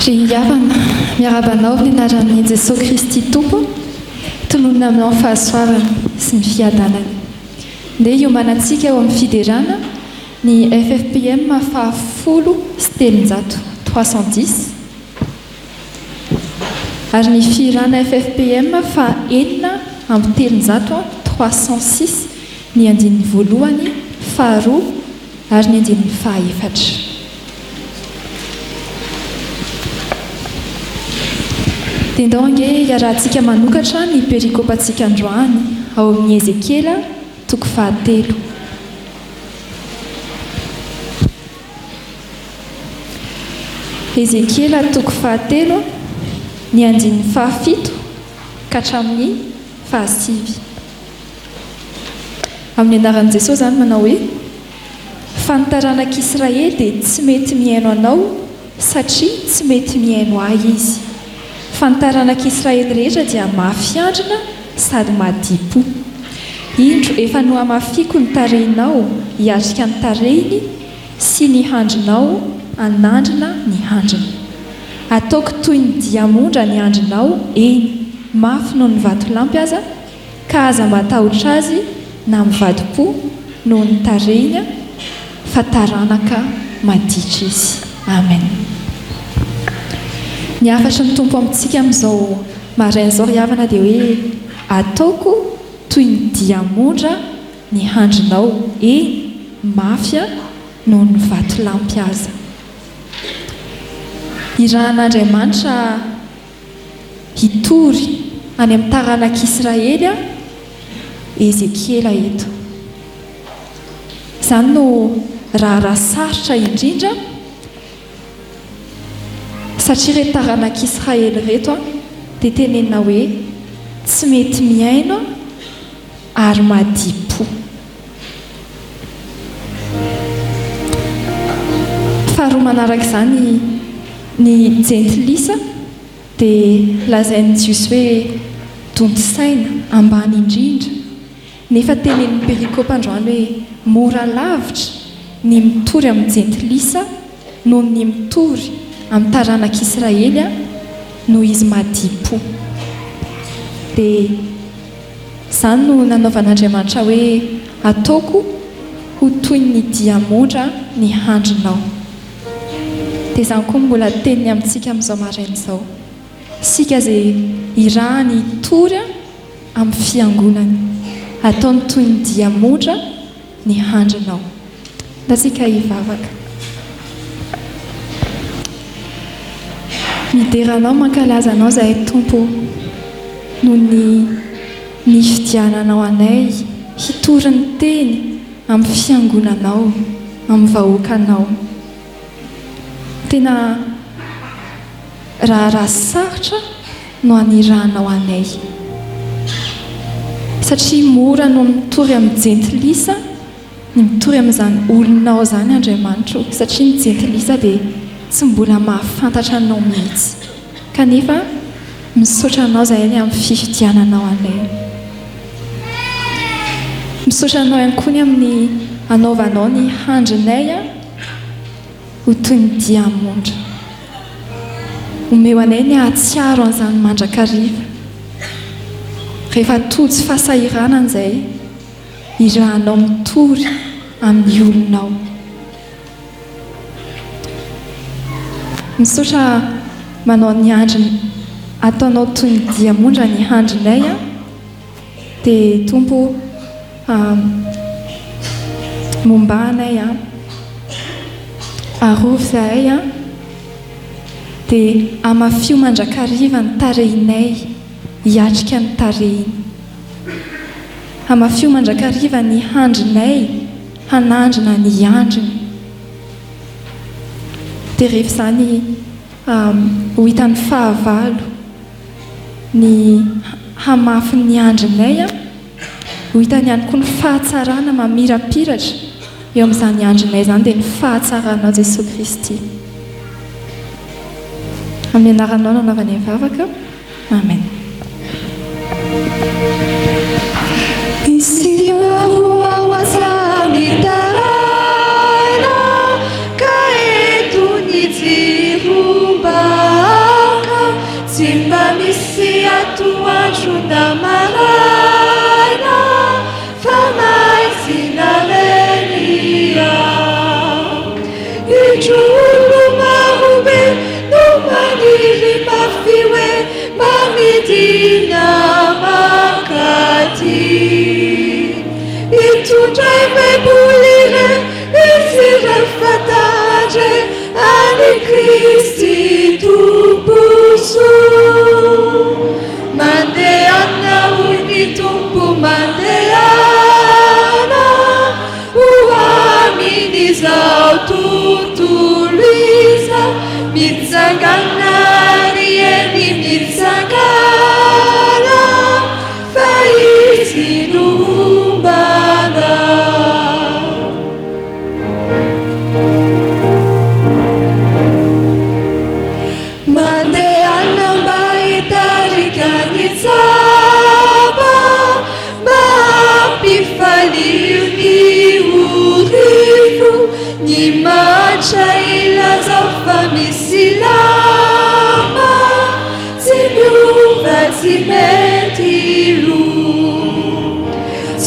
Ry havana, miarahaba anao amin'ny anaran'i Jesoa Kristy Tompo, tononina aminao ny fahasoavany sy ny fiadanany. Ndeha hiomanantsika ao amin'ny fiderana ny ffpm faha 310, 310, ary ny fihirana ffpm faha 306, 306, ny andininy voalohany, faharoa ary ny andininy fahaefatra. Dia ndao ange hiarahantsika manokatra ny perikopantsika androany ao amin'ny Ezekiela toko fahatelo. Ezekiela toko fahatelo, ny andininy fahafito ka hatramin'ny fahasivy. Amin'ny anaran'i Jesoa izany manao hoe, Fa ny taranak'Israely dia tsy mety mihaino anao satria tsy mety mihaino ahy izy. Fa ny taranak'Israely rehetra dia mafy handrina sady madi-po. Indro efa nohamafiko ny tarehinao hiatrika ny tarehiny sy ny handrinao hanandrina ny handriny. Ataoko toy ny diamondra ny handrinao, eny, mafy noho ny vatolampy aza, Ka aza matahotra azy na mivadi-po noho ny tarehiny fa taranaka maditra izy. Amen. Ny hafatry ny Tompo amintsika amin'izao maraina izao ry havana dia hoe ataoko toy ny diamondra ny handrinao, eny, mafy noho ny vatolampy aza. Irahan'Andriamanitra Hitory any amin'ny taranak'Israely aho, Ezekiela eto. Izany no raharaha sarotra indrindra, satria ireto taranak'Israely ireto dia tenenina hoe tsy mety mihaino ary madi-po. Faharoa manaraka izany, ny jentilisa dia lazain'ny Jiosy hoe donto saina, ambany indrindra, nefa tenenin'ny perikopa androany hoe mora lavitra ny mitory amin'ny jentilisa noho ny mitory amin'ny taranak'Israely noho izy madi-po. Dia. Izany no nanaovan'Andriamanitra hoe, Ataoko ho toy ny diamondra ny handrinao. Dia izany koa no mbola teniny amintsika amin'izao maraina izao. Isika izay irahany hitory amin'ny fiangonany. Ataony toy ny diamondra ny handrinao. Antsika hivavaka. Midera Anao, mankalaza Anao izahay Tompo ô, noho ny nifidiananao anay hitory ny Teny amin'ny Fiangonanao, amin'ny vahoakanao. Tena raharaha sarotra no anirahanao anay. Satria mora noho ny mitory amin'ny jentilisa ny mitory amin'izany olonao izany Andriamanitra o, satria ny jentilisa dia tsy mbola mahafantatra anao mihitsy. Kanefa misaotra anao izahay ny amin'ny fifidiananao anay. Misaotra anao ihany koa ny amin'ny anaovanao ny handrinay ho toy ny diamondra. Omeo anay ny hahatsiaro an'izany mandrakariva. Rehefa tojo fahasahiranana izay, irahanao mitory amin'ny olonao. Misaotra manao ny handriny ataonao toy ny diamondra ny handrinay an! Dia Tompo o, momba anay an! Arovy izahay an! Dia hamafio mandrakariva ny tarehinay hiatrika ny tarehiny. Hamafio mandrakariva ny handrinay hanandrina ny andriny. Dia rehefa izany ho hitan'ny fahavalo ny hamafin'ny andrinay, ho hitany ihany koa ny fahatsarana mamirapiratra eo amin'izany andrinay izany, dia ny fahatsaranao Jesoa Kristy. Amin'ny anaranao no anaovanay vavaka. Amen. Isika roa ho asa mitaraina ka eto ny jiro mba. Itondray Baiboly re, izy rehefa tandre an'i Kristy Tompo soa. Mandehana hoy ny Tompo mandehana ho amin'izao tontolo izao. Mitsangana ry eny mitsangana fa izy no homba anao. Mandehana mba hitarika ny tsapa mba hampifalio ny orifo ny mahantra ilazao fa misy lamba tsy miova tsy mety lo.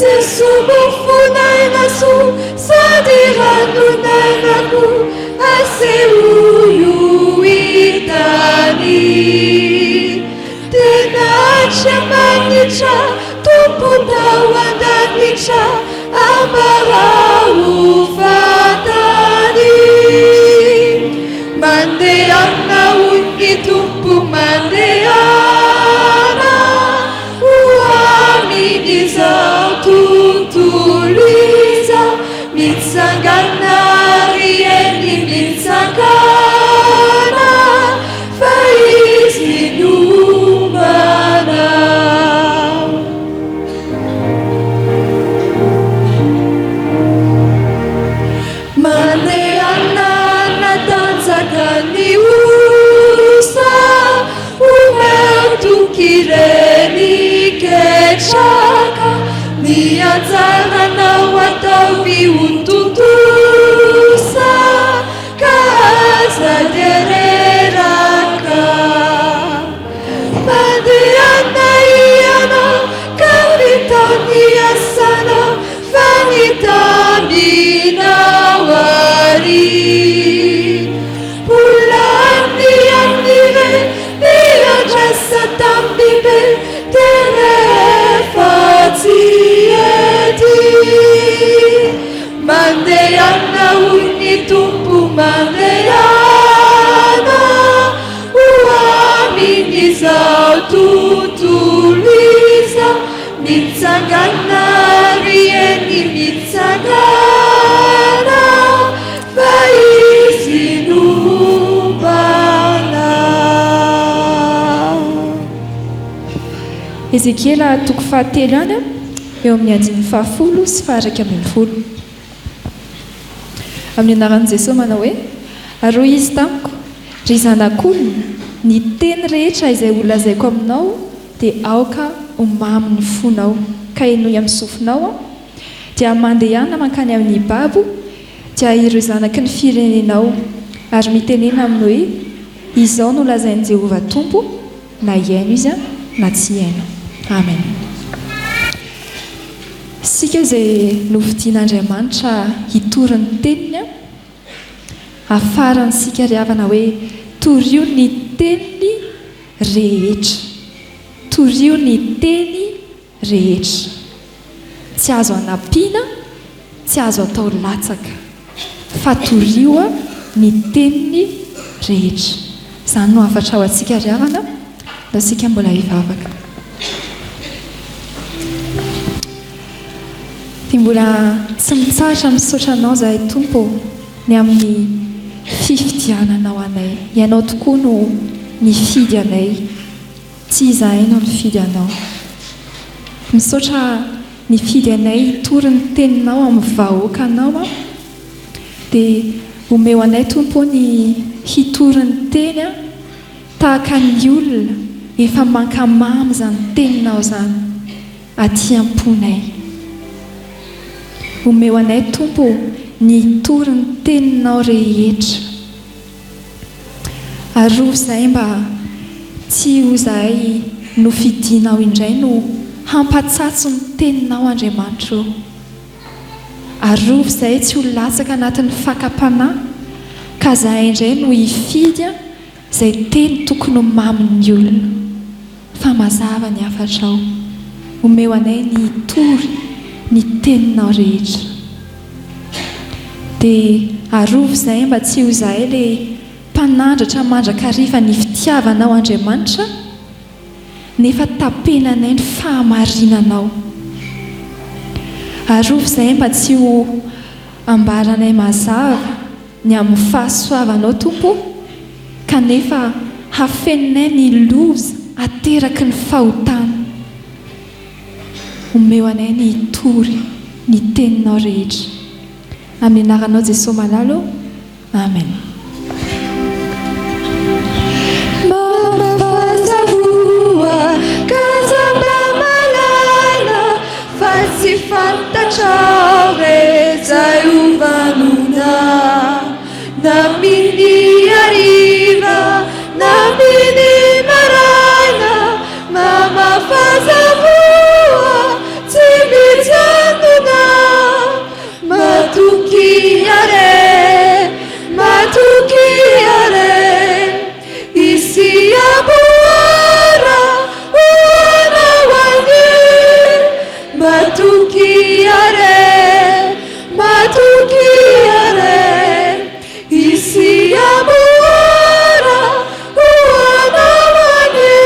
Jesoa mofon'aina soa sady ranon'aina koa asehoy ho hitany. Tena Andriamanitra Tomponao an-danitra ambarao ho fantany. Mandehana hoy ny Tompo mandehana ho amin'izao tontolo izao. Mitsangana ry eny mitsangana fa izy no manao. Mandehana hanatanjaka ny osa, omeo toky ireny ketraka, ny anjaranao ataovy ho tontosa, ka aza dia reraka. Mandehana ianao ka vitao ny asanao fa ny tambinao ary. Mbola any amin'ireny miandrasa tambibe dia rehefa tsy ety. Mandehana hoy ny Tompo mandehana ho amin'izao tontolo izao. Mitsangana ry eny mitsangana fa izy no homba anao. Ezekiela toko fahatelo ihany eo amin'ny andininy fahafolo sy faha-11. Amin'ny anaran'i Jesoa manao hoe, Ary hoy Izy tamiko, Ry zanak'olona, ny teny rehetra izay holazaiko aminao dia aoka ho mamy ny fonao, ka henoy amin'ny sofinao aho, dia mandehana mankany amin'ny babo, dia ireo zanaky ny firenenao, ary mitenena aminy hoe, Izao no lazain'i Jehovah Tompo, na hihaino izy na tsy hihaino. Amen. Isika izay nofidin'Andriamanitra hitory ny teniny, hafarantsika ry havana hoe torio ny teniny rehetra. Torio ny teny rehetra. Tsy azo anampiana, tsy azo atao latsaka. Fa torio ny teniny rehetra. Izany no hafatra ho antsika ry havana. Ndao isika mbola hivavaka. Dia mbola tsy mitsahatra misaotra Anao izahay Tompo ô, ny amin'ny fifidiananao anay. Ianao tokoa no nifidy anay, tsy izahay no nifidy Anao. Misaotra nifidy anay hitory ny Teninao amin'ny vahoakanao aho. Dia omeo anay Tompo ô ny hitory ny Teny tahaka ny olona efa mankamamy izany Teninao izany. Aty am-ponay. Omeo anay Tompo ô ny hitory ny teninao rehetra. Arovy izahay mba tsy ho izahay nofidinao indray no hampatsatso ny teninao Andriamanitra ô. Arovy izahay tsy ho latsaka anatin'ny fakam-panahy ka izahay indray no hifidy izay teny tokony ho mamin'ny olona. Fa mazava ny hafatrao. Omeo anay ny hitory ny teninao rehetra. Dia arovy izahay mba tsy ho izahay ilay mpanandratra mandrakariva ny fitiavanao Andriamanitra nefa tapenanay ny fahamarinanao. Arovy izahay mba tsy ho ambaranay mazava ny amin'ny fahasoavanao Tompo o, kanefa hafeninay ny loza ateraky ny fahotana. Omeo anay ny hitory ny teninao rehetra. Amin'ny anaranao Jesoa malala o. Amen. Mamafazahoa ka aza mba malala fa tsy fantatrao re zay ho vanona na mini hariva na mini maraina Mamafazahoa tsy mijanona Matokia re, matokia re, Hisy amboara ho anao anie. Matokia re, matokia re, Hisy amboara ho anao anie.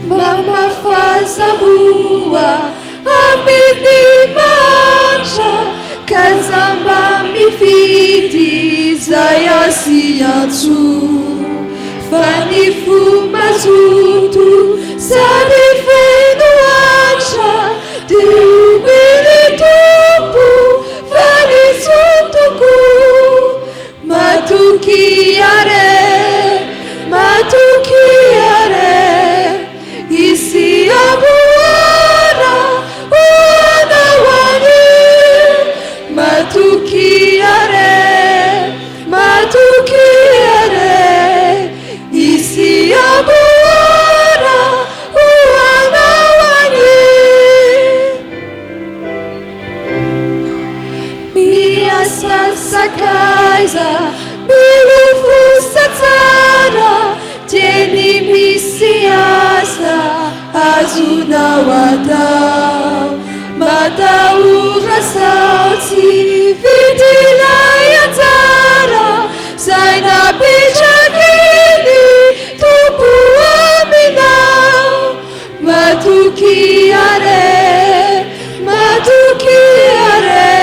Mamafazahoa amin'ny mahantra ka aza mba mifidy izay asian-tso fa ny fo mazoto sady feno antra dia omen'ny Tompo valisoa tokoa. Matokia re, matokia re, hisy amboara ho anao anie. Matokia re, matokia re, hisy amboara ho anao anie. Miasa sakaiza, milofosa tsara, dieny misy asa azonao atao. Matahora sao tsy vita ilay anjara zay napetraky ny Tompo aminao. Matokia re, matokia re,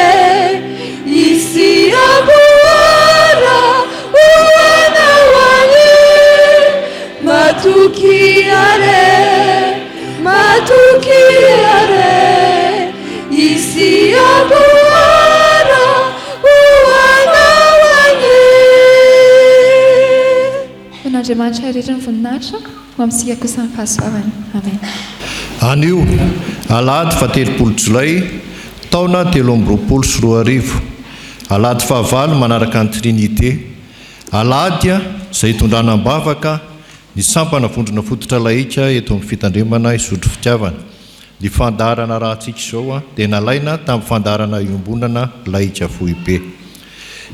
hisy amboara ho anao anie. Matokia re, matokia re, hisy amboara ho anao anie. Ho an'Andriamanitra irery ny voninahitra, ho amintsika kosa ny fahasoavany. Amen. Anio, alahady fahatelopolo jolay, taona 2023, alahady fahavalo manaraka ny Trinite, alahady izay itondrana am-bavaka ny sampana vondrona fototra laika eto amin'ny Fitandremana Isotry Fitiavana. Ny fandaharana arahantsika izao dia nalaina tamin'ny fandaharana iombonana laika foibe.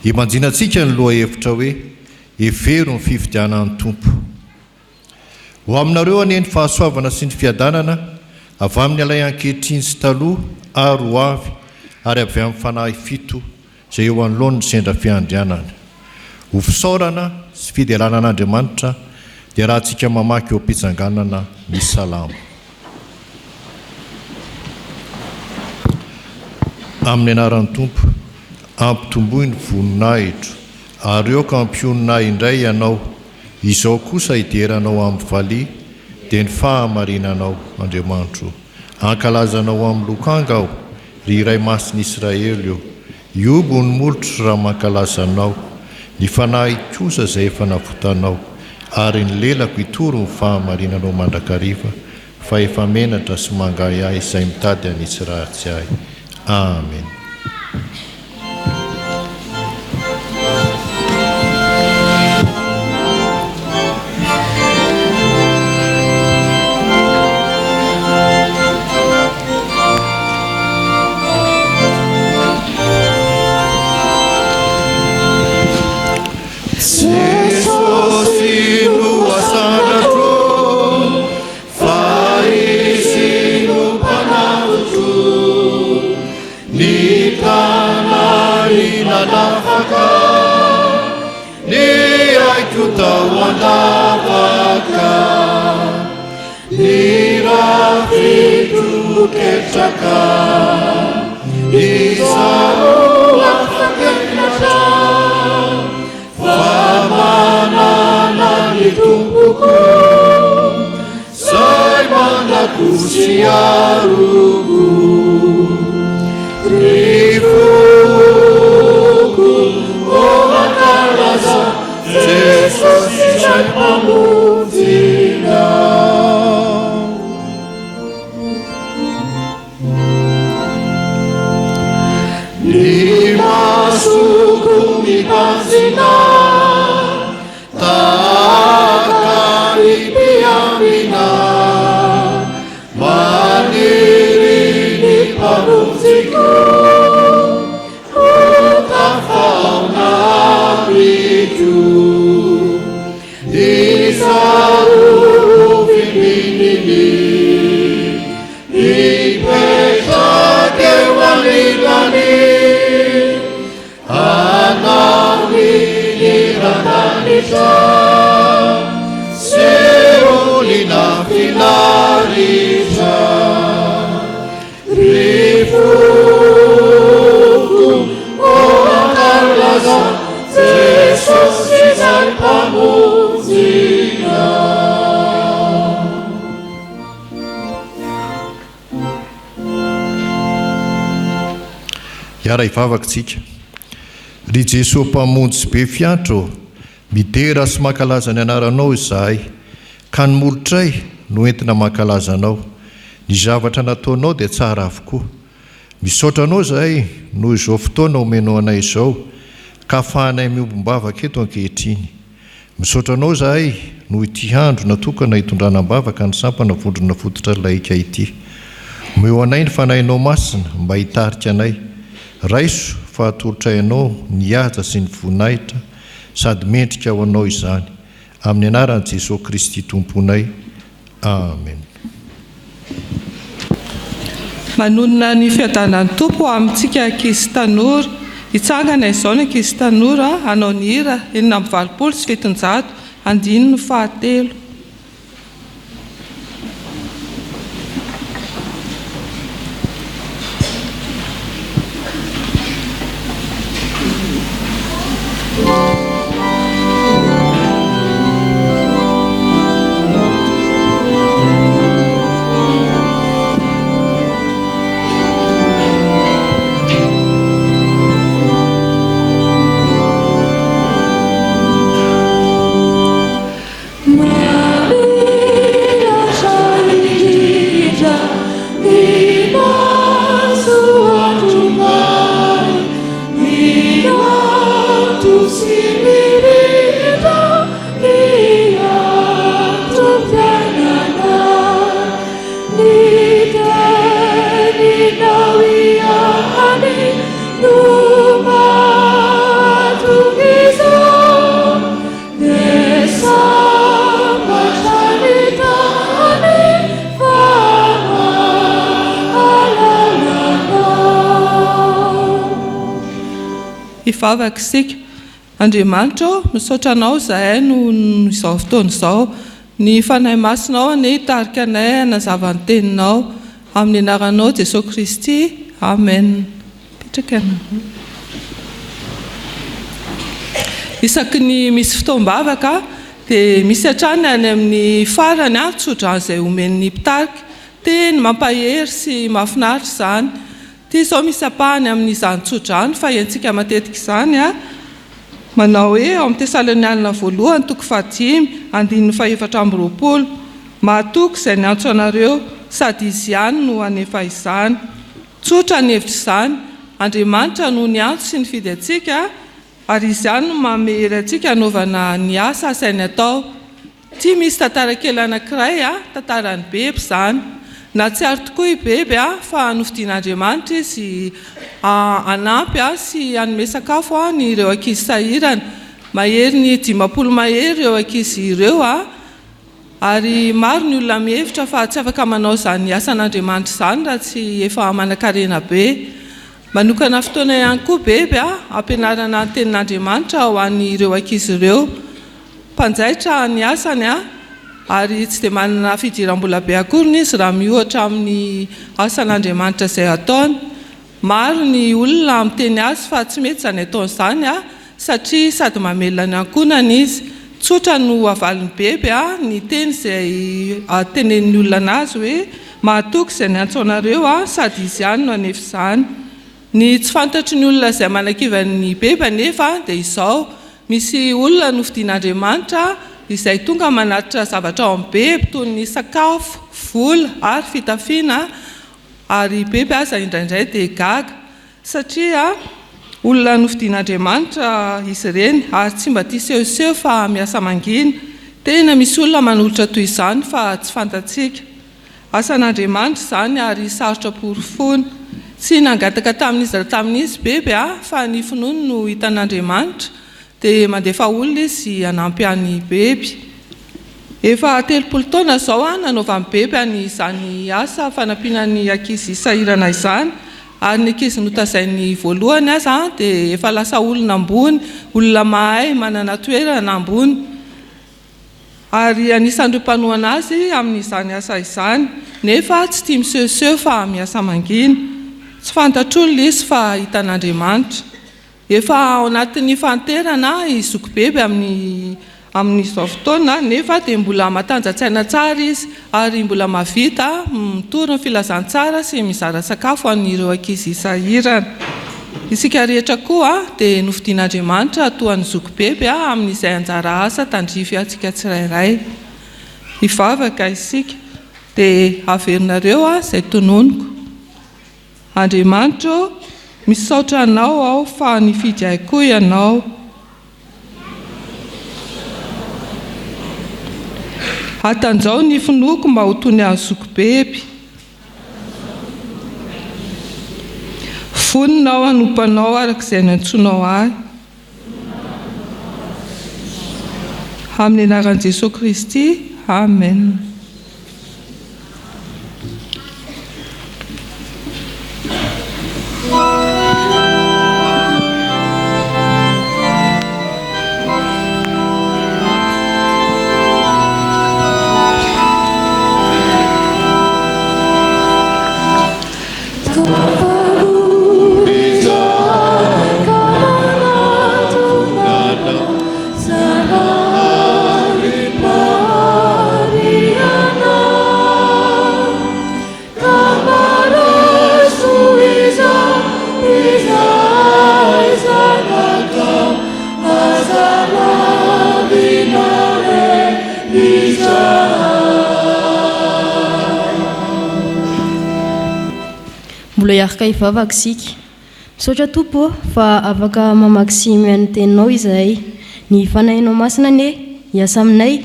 Ibanjinantsika ny lohahevitra hoe Hevero ny fifidianan'ny Tompo. Ho aminareo anie ny fahasoavana sy ny fiadanana avy amin'ny Ilay ankehitriny sy taloha ary ho avy ary avy amin'ny Fanahy fito izay eo anoloan'ny sendra fiandrianana. Ho fisaorana sy fiderana an'Andriamanitra dia rahantsika mamaky eo am-pitsanganana ny Salamo. Amin'ny anaran'ny Tompo, ampitomboy ny voninahitro. Ary aoka hampionona ahy indray Ianao, izao kosa hidera Anao amin'ny valiha, dia ny fahamarinanao, Andriamanitro. Hankalaza Anao amin'ny lokanga aho, ry Iray Masin'i Israely ô. Hihoby ny molotro raha mankalaza Anao, ny fanahiko kosa izay efa navotanao, ary ny lelako hitory ny fahamarinanao mandrakariva, fa efa menatra sy mangahiahy izay mitady hanitsy ratsy ahy. Amen. Jesosy no asandratro. Fa afaka ny aiko tao an-davaka. Ny rafitro ketraka, izaho afa-kenatra, fa manana ny Tompoko, zay manako sy aroko. Ry foko, ô mankalaza Jesosy izay Mpamonjinao. Ny masoko mibanjina tahaka ny mpiambina, maniry ny Mpamonjiko. Ho tafahaona amiko, izaho ho vimbininy, hipetraka eo anilany, hanao ny hiran-danitra sy olona finaritra. Ry foko, ô ankalazao Jesosy izay Mpamonjinao. Hiara-hivavaka isika. Ry Jesoa Mpamonjy be fiantra ô, midera sy mankalaza ny anaranao izahay, ka ny molotray no entina mankalaza Anao. Ny zavatra nataonao dia tsara avokoa. Misaotra Anao izahay noho izao fotoana omenao anay izao ka afahanay miombom-bavaka eto ankehitriny. Misaotra Anao izahay noho ity andro natokana hitondrana am-bavaka ny sampana Vondrona Fototra Laika ity. Omeo anay ny Fanahinao Masina mba hitarika anay. Raiso fa atolotray Anao ny haja sy ny voninahitra sady mendrika ho Anao izany. Amin'ny anaran'i Jesoa Kristy Tomponay. Amen. Manonona ny fiadanan'ny Tompo ho amintsika ankizy sy tanora. Hitsangana izao ny ankizy sy tanora hanao ny hira 786 andininy fahatelo. Mamiratra indrindra ny masoandronay, Mianto sy mirindra ny antom-piainanay. Ny teninao ihany no mahatonga izao. Dia sambatra ny tany fa mahalala Anao. Hivavaka isika. Andriamanitra ô, misaotra Anao izahay noho izao fotoana izao. Ny Fanahy Masinao anie hitarika anay hanazava ny Teninao. Amin'ny Anaranao Jesoa Kristy. Amen. Mipetraka ianareo. Isaky ny misy fotoam-bavaka dia misy hatrany any amin'ny farany tsodrano izay omen'ny mpitarika. Teny mampahery sy mahafinaritra izany. Ity izao misy ampahany amin'izany tsodrano fahentsika matetika izany. Manao hoe ao amin'ny Tesalonianina voalohany toko fahadimy andininy fahefatra amby roapolo, Mahatoky izay niantso anareo, sady Izy ihany no hanefa izany. Tsotra ny hevitr'izany, Andriamanitra no niantso sy nifidy antsika, ary Izy ihany no manome hery antsika hanaovana ny asa asainy atao. Ity misy tantara kely anankiray, tantaran'i Beby izany. Nahatsiaro tokoa i Beby fa nofidian'Andriamanitra izy hanampy sy hanome sakafo an'ireo ankizy sahirana. Mahery ny 50 mahery ireo ankizy ireo. Ary maro ny olona mihevitra fa tsy afaka manao izany asan'Andriamanitra izany raha tsy efa manankarena be. Manokana fotoana ihany koa Beby hampianarana ny Tenin'Andriamanitra ho an'ireo ankizy ireo. Mpanjaitra ny asany ary tsy dia manana fidiram-bola be akory izy raha miohatra amin'ny asan'Andriamanitra izay ataony. Maro ny olona miteny azy fa tsy mety izany ataony izany satria sady mamelona ny ankohonany izy. Tsotra no avalin'i Beby ny teny izay tenenin'ny olona anazy hoe mahatoky izay niantso anareo sady izy ihany no hanefa izany. Ny tsy fantatry ny olona izay manakivy an'i Beby anefa dia izao, misy olona nofidin'Andriamanitra izay tonga manatitra zavatra ao amin'i Beby toy ny sakafo, vola ary fitafiana Ary i Beby aza indraindray dia gaga, satria olona nofidin'Andriamanitra izy ireny, ary tsy mba tia sehoseho fa miasa mangina. Tena misy olona manolotra toy izany fa tsy fantatsika. Asan'Andriamanitra izany ary sarotra porofoina. Tsy nangataka tamin'iza tamin'iza i Beby fa ny finoany no hitan'Andriamanitra Dia mandefa olona izy hanampy an'i Beby. Efa 30 taona izao nanaovan'i Beby an'izany asa fanampiana ny ankizy sahirana izany, ary ny ankizy notazainy voalohany aza dia efa lasa olona ambony, olona mahay, manana toerana ambony, ary anisan'ireo mpanohana azy amin'izany asa izany, nefa tsy tia misehoseho fa miasa mangina. Tsy fantatr'olona izy fa hitan'Andriamanitra. Efa ao anatin'ny fahanterana i Zokibeby amin'ny amin'izao fotoana nefa dia mbola matanjan-tsaina tsara izy ary mbola mahavita mitory ny filazantsara sy mizara sakafo an'ireo ankizy sahirana. Isika rehetra koa dia nofidin'Andriamanitra toa an'i Zokibeby amin'izay anjara asa tandrify antsika tsirairay. Hivavaka isika dia averinareo izay tononiko. Andriamanitra ô, misaotra Anao aho fa nifidy ahy koa Ianao. Hatanjao ny finoako mba ho toy ny an'i Zokibeby. Vonona aho hanompo Anao araka izay niantsoanao ahy. Amin'ny anaran'i Jesoa Kristy, Amen. Mbola hiaraka hivavaka isika. Misaotra Tompo ô fa afaka mamaky sy mihaino ny teninao izahay. Ny Fanahinao Masina anie hiasa aminay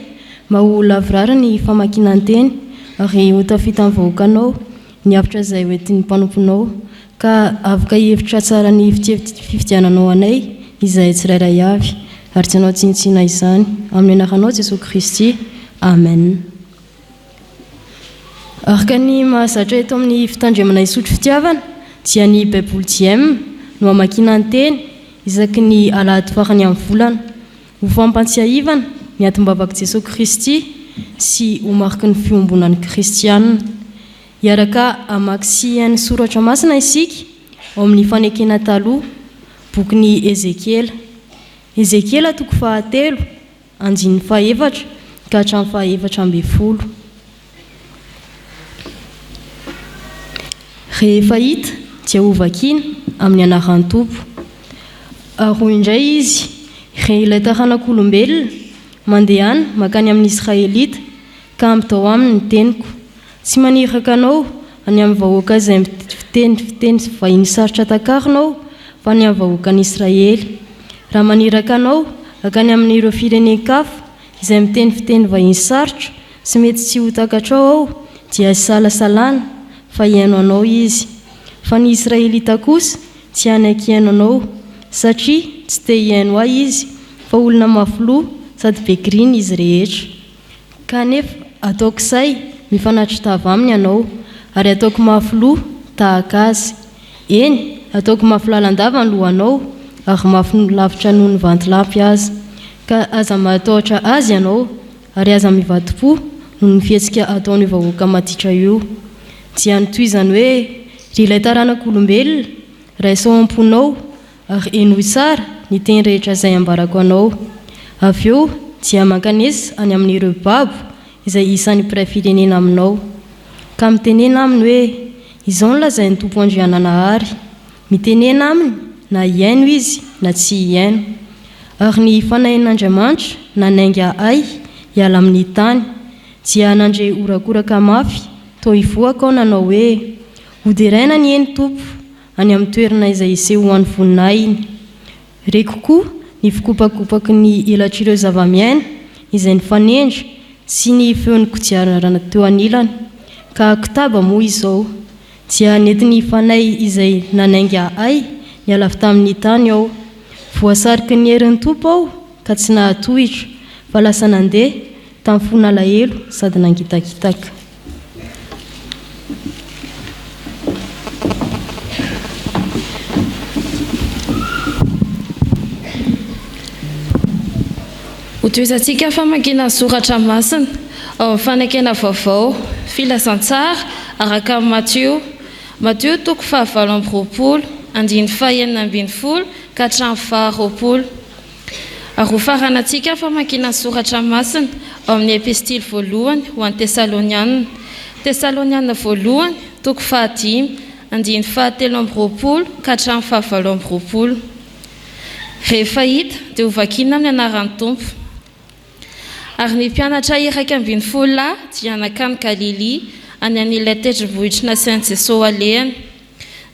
mba ho lavorary ny famakiana ny teny ary ho tafita amin'ny vahoakanao ny hafatra izay ho entin'ny mpanomponao ka afaka hihevitra tsara ny fifidiananao anay izahay tsirairay avy ary tsy hanao tsinontsinona izany. Amin'ny anaranao Jesoa Kristy. Amen. Araka ny mahazatra eto amin'ny Fitandremana Isotry Fitiavana dia ny Baiboly JM no hamakiana ny teny isaky ny alahady farany amin'ny volana. Ho fampantsiahivana ny atim-bavak'i Jesoa Kristy sy ho mariky ny fiombonan'ny kristiana. Hiaraka hamaky sy hihaino soratra masina isika ao amin'ny Fanekena Taloha, bokin'i Ezekiela. Ezekiela toko fahatelo, andininy fahefatra ka hatramin'ny fahaefatra ambin'ny folo. Rehefa hita dia hovakina amin'ny anaran'ny Tompo. Ary hoy indray izy, Ry ilay taranak'olombelona, mandehana mankany amin'ny Israelita, ka ampitao aminy ny teniko. Tsy maniraka anao any amin'ny vahoaka izay miteny fiteny vahiny sarotra takarina aho, fa any amin'ny vahoakan'Israely. Raha maniraka anao hankany amin'ireo firenen-kafa izay miteny fiteny vahiny sarotra sy mety tsy ho takatrao aho, dia isalasalana fa hihaino anao izy. Fa ny Israelita kosa tsy hanaiky hihaino anao, satria tsy te hihaino ahy izy, fa olona mafy loha sady be kirina izy rehetra. Kanefa ataoko sahy mifanatri-tava aminy ianao, ary ataoko mafy loha tahaka azy. Eny, hataoko mafy lalandava ny lohanao, ary mafy lavitra noho ny vantolampy aza. Ka aza mahatahotra azy ianao, ary aza mivadi-po noho ny fihetsika ataon'io vahoaka maditra io. Dia notohizany hoe, Ry ilay taranak'olombelona, raiso ao am-ponao ary henoy tsara ny teny rehetra izay ambarako anao. Avy eo dia mankanesa any amin'ireo babo izay isan'ny mpiray firenena aminao. Ka mitenena aminy hoe, Izao no lazain'ny Tompo Andriananahary, Mitenena aminy na hihaino izy na tsy hihaino. Ary ny Fanahin'Andriamanitra nanainga ahy hiala amin'ny tany, dia nandre horakoraka mafy toa hivoaka aho nanao hoe, Hoderaina anie ny Tompo any amin'ny toerana izay isehoan'ny voninahiny. Reko koa ny fikopakopaky ny elatr'ireo zavamiaina izay nifanendry sy ny feon'ny kodiarana teo anilany, ka kotaba moa izao. Dia nentin'ny Fanahy izay nanainga ahy niala avy tamin'ny tany aho. Voasariky ny herin'ny Tompo aho ka tsy nahatohitra, fa lasa nandeha, tamin'ny fon'alahelo sady nangitakitaka. Hotohizantsika ny famakiana ny soratra masina ao amin'ny Fanekena Vaovao, Filazantsara araka an'i Matio, Matio toko fahavalo amby 20, andininy fahenina 16 ka hatramin'ny faharoapolo. Ary hofaranantsika ny famakiana ny soratra masina ao amin'ny Epistily voalohany ho an'ny Tesalonianina, Tesalonianina voalohany toko fahadimy, andininy fahatelo 22 ka hatramin'ny fahavalo 28. Rehefa hita dia hovakiana amin'ny anaran'ny Tompo. Ary ny mpianatra 11 lahy dia nankany Galilia, any amin'ilay tendrombohitry nasain'i Jesoa alehany.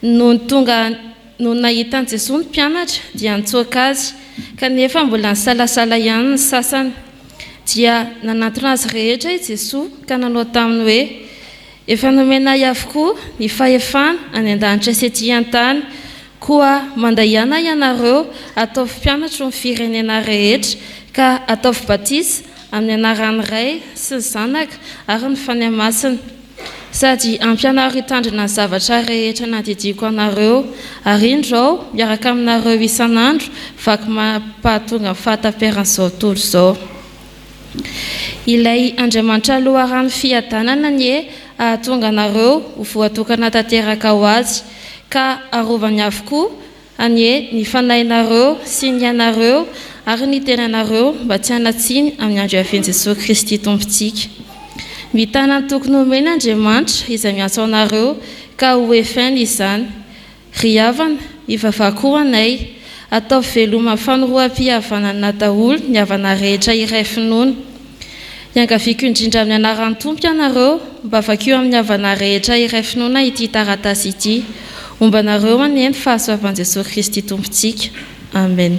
Nony tonga Nony nahita an'i Jesoa ny mpianatra dia nitsoaka Azy, kanefa mbola nisalasala ihany ny sasany. Dia nanantona azy rehetra i Jesoa ka nanao taminy hoe, Efa nomena Ahy avokoa ny fahefana any an-danitra sy ety an-tany, koa mandehana ianareo ataovy mpianatro ny firenena rehetra, ka ataovy batisa amin'ny anaran'ny Ray sy ny Zanaka ary ny Fanahy Masina. Sady ampianaro hitandrina ny zavatra rehetra nandidiako anareo, ary indro Aho miaraka aminareo isan'andro vaky mampahatonga ny fahataperan'izao tontolo izao. Ilay Andriamanitra loharano fiadanana anie hahatonga anareo ho voatokana tanteraka ho Azy, ka harovany avokoa Anie ny fanahinareo sy ny ainareo ary ny tenanareo mba tsy hanan-tsiny amin'ny andro hiavian'i Jesoa Kristy Tompontsika. Mitana ny tokony homeny Andriamanitra izay miantso anareo ka ho efainy izany. Ry havana, mivavaha koa ho anay. Ataovy veloma fanoroham-pihavanana daholo ny havana rehetra iray finoana. Iangaviako indrindra amin'ny anaran'ny Tompo ianareo mba vakio amin'ny havana rehetra iray finoana ity taratasy ity. Homba anareo anie ny fahasoavan'i Jesoa Kristy Tompontsika. Amen.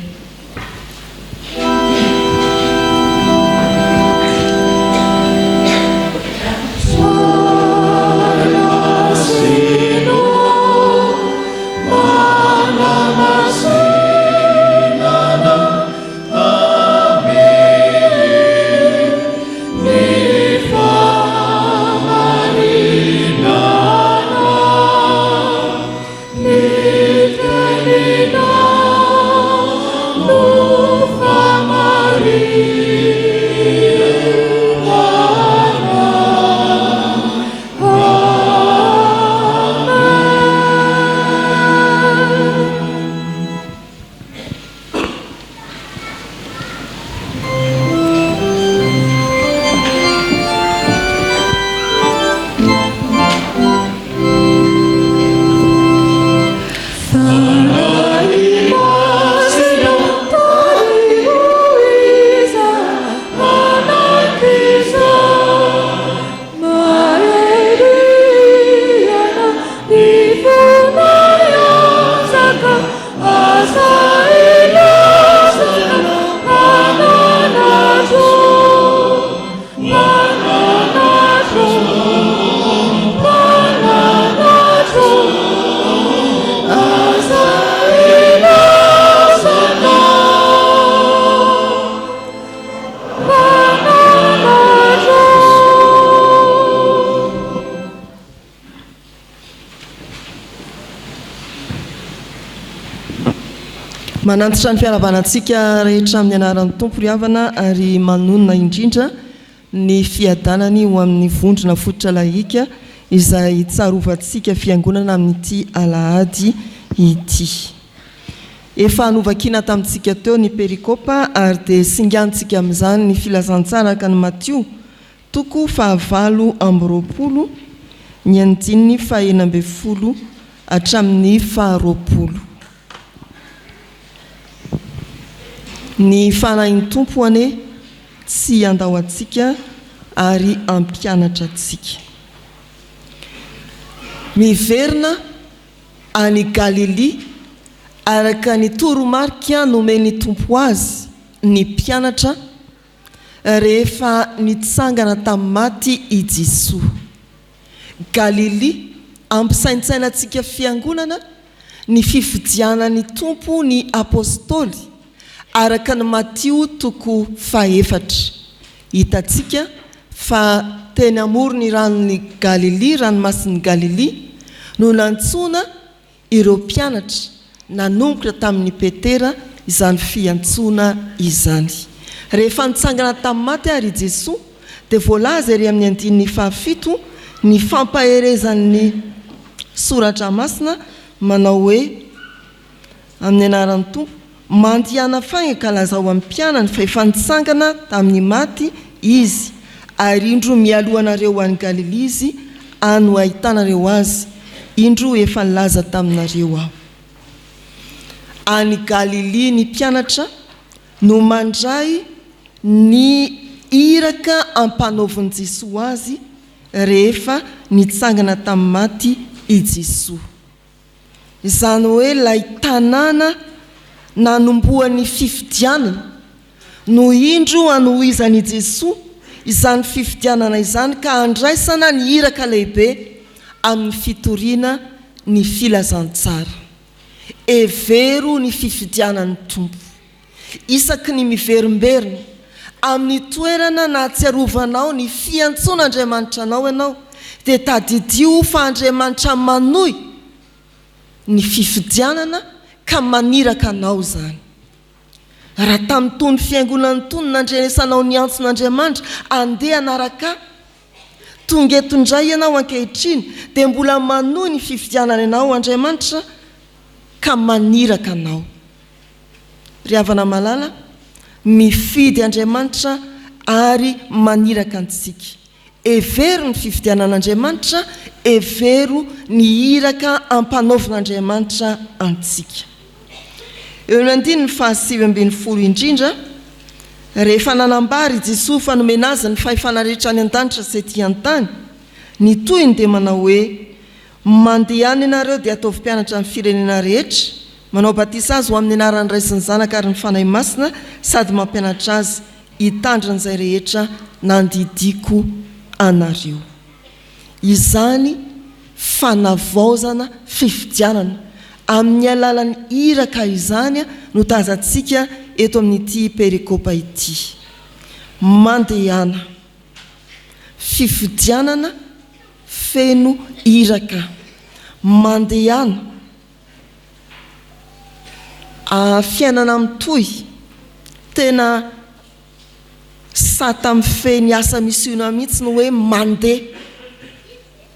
Manantitra ny fiarahabana antsika rehetra amin'ny anaran'ny Tompo ry havana ary manonona indrindra ny fiadanany ho amin'ny vondrona fototra lahika izay tsarovantsika fiangonana amin'ity alahady ity. Efa novakiana tamintsika teo ny perikopa ary dia singanintsika amin'izany ny filazantsara araka an'i Matio toko fahavalo 22, ny andininy faha-16 hatramin'ny faha-20. Ny Fanahin'ny Tompo anie tsy handao antsika ary hampianatra antsika. Miverina any Galilia araka ny toromarika nomen'ny Tompo azy ny mpianatra rehefa nitsangana tamin'ny maty i Jesoa. Galilia, ampisaintsainantsika Fiangonana ny fifidianan'ny Tompo ny Apostoly, araka ny Matio toko fahefatra. Hitantsika fa teny amoron'ny ranon'i Galilia, ranomasin'i Galilia, no nantsoina ireo mpianatra nanomboka tamin'i Petera izany fiantsoana izany. Rehefa nitsangana tamin'ny maty àry i Jesoa, dia voalaza ery amin'ny andininy fahafito ny fampaherezan'ny Soratra Masina manao hoe, Amin'ny anaran'ny Tompo, mandehana faingana ka lazao amin'ny mpianany fa efa nitsangana tamin'ny maty Izy, ary indro mialoha anareo ho any Galilia Izy, any ho ahitanareo Azy, indro efa nilaza taminareo Aho. Any Galilia ny mpianatra no mandray ny iraka ampanaovin'i Jesoa azy rehefa nitsangana tamin'ny maty i Jesoa. Izany hoe ilay tanàna nanombohan'ny fifidianana no indro hanohizan'i Jesoa izany fifidianana izany ka handraisana ny iraka lehibe amin'ny fitoriana ny filazantsara. Hevero ny fifidianan'ny Tompo. Isaky ny miverimberina amin'ny toerana nahatsiarovanao ny fiantsoan'Andriamanitra anao ianao, dia tadidio fa Andriamanitra manohy ny fifidianana ka maniraka anao izany. Raha tamin'itony fiangonana itony nandrenesanao ny antson'Andriamanitra andeha hanaraka ahy, tonga eto indray ianao ankehitriny dia mbola manohy ny fifidianany anao Andriamanitra ka maniraka anao. Ry havana malala, mifidy Andriamanitra ary maniraka antsika. Hevero ny fifidianan'Andriamanitra, hevero ny iraka ampanaovin'Andriamanitra antsika. Eo amin'ny andininy faha-19 indrindra, rehefa nanambara i Jesoa fa nomena Azy ny fahefana rehetra any an-danitra sy ety an-tany, ny tohiny dia manao hoe, Mandehana ianareo dia ataovy mpianatra ny firenena rehetra, manao batisa azy ho amin'ny anaran'ny Ray sy ny Zanaka ary ny Fanahy Masina sady mampianatra azy hitandrina izay rehetra nandidiako anareo. Izany fanavaozana fifidianana amin'ny alalan'ny iraka izany no tazantsika eto amin'ity perikopa ity. Mandehana. Fifidianana feno iraka. Mandehana. A Fiainana mitohy. Tena sata mifehy ny asa misiona mihitsy ny hoe mandeha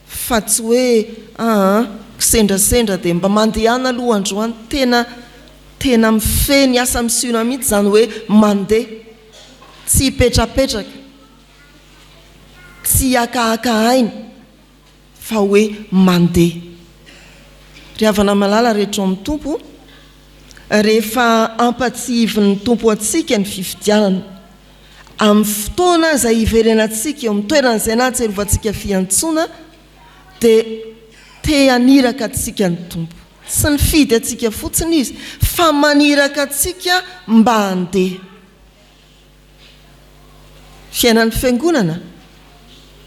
fa tsy hoe aa kisendrasendra dia mba mandehana aloha androany. Tena tena mifehy ny asa misiona mihitsy izany hoe mandeha. Tsy hipetrapetraka. Tsy hiakahaka aina fa hoe mandeha. Ry havana malala rehetra ao amin'ny Tompo, rehefa ampatsihivin'ny Tompo antsika ny fifidianana, amin'ny fotoana izay hiverenantsika eo amin'ny toerana izay nahatsiarovantsika fiantsoana, dia te haniraka antsika ny Tompo. Tsy nifidy antsika fotsiny Izy, fa maniraka antsika mba handeha. Fiainan'ny fiangonana,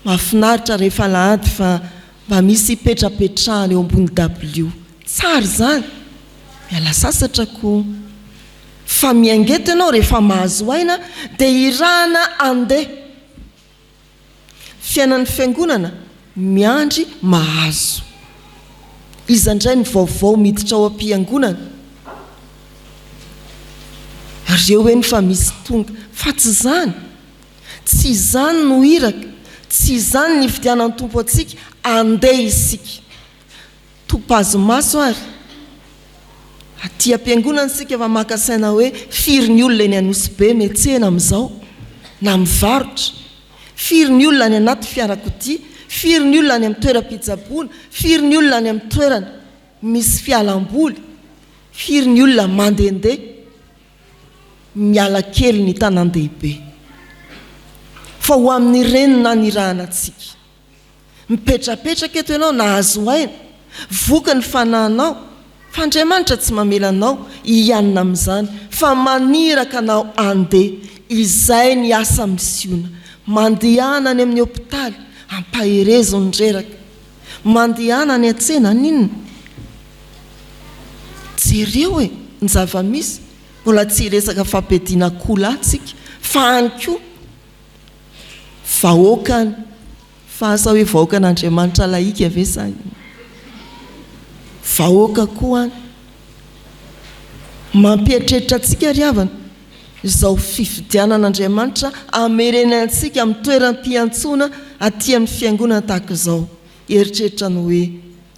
mahafinaritra rehefa alahady fa mba misy hipetrapetrahana eo ambony dabilio. Tsara izany! Miala sasatra koa. Fa miainga eto ianao rehefa mahazo aina dia irahana handeha. Fiainan'ny fiangonana, miandry mahazo. Iza indray ny vaovao miditra ao am-piangonana? Reo eny fa misy tonga. Fa tsy izany. Tsy izany no iraka, tsy izany ny nifidianan'ny Tompo antsika, andeha isika. Topazo maso ary. Aty am-piangonana isika fa maka saina hoe firy ny olona eny Anosibe miantsena amin'izao, na mivarotra. Firy ny olona any anaty fiarakodia, firy ny olona any amin'ny toeram-pitsaboana, firy ny olona any amin'ny toerana misy fialam-boly, firy ny olona mandehandeha miala kely ny tanàn-dehibe. Fa ho amin'ireny no nanirahana antsika. Mipetrapetraka eto ianao, nahazo aina, voky ny fanahinao, fa Andriamanitra tsy mamela anao hianina amin'izany, fa maniraka anao handeha. Izay ny asa misiona. Mandehana any amin'ny hopitaly, ampaherezo ny reraka. Mandehana any an-tsena, haninona? Jereo e, ny zava-misy. Mbola tsy hiresaka fampiadiana akoholahy tsika, fa any koa. Vahoakany, fa asa hoe vahoakan'Andriamanitra lahika ve sa inona? Vahoaka koa any. Mampieritreritra antsika ry havana izao fifidianan'Andriamanitra hamerena antsika amin'ny toeram-piantsoana aty amin'ny fiangonana tahaka izao. Eritreritra ny hoe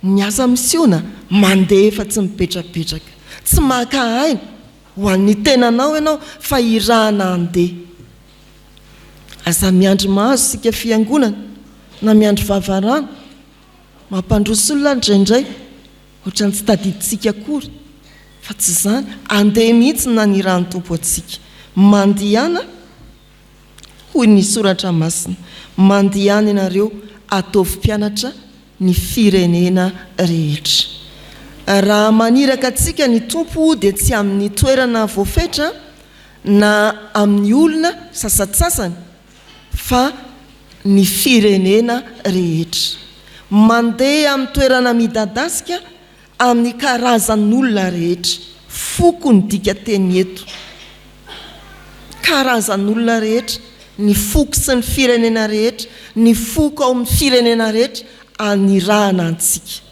ny asa misiona mandeha fa tsy mipetrapetraka, tsy maka aina ho an'ny tenanao ianao fa irahana handeha. Aza miandry mahazo isika fiangonana na miandry vavarano. Mampandroso olona indraindray, ohatran'ny tsy tadidintsika akory fa tsy izany. Andeha mihitsy ny nanirahan'ny Tompo antsika. Mandehana hoy ny soratra masina, mandehana ianareo ataovy mpianatra ny firenena rehetra. Raha maniraka antsika ny Tompo dia tsy amin'ny toerana voafetra na amin'ny olona sasantsasany fa ny firenena rehetra. Mandeha amin'ny toerana midadasika amin'ny karazan'olona rehetra. Foko ny dikateny eto. Karazan'olona rehetra, ny foko sy ny firenena rehetra, ny foko ao amin'ny firenena rehetra anirahana antsika.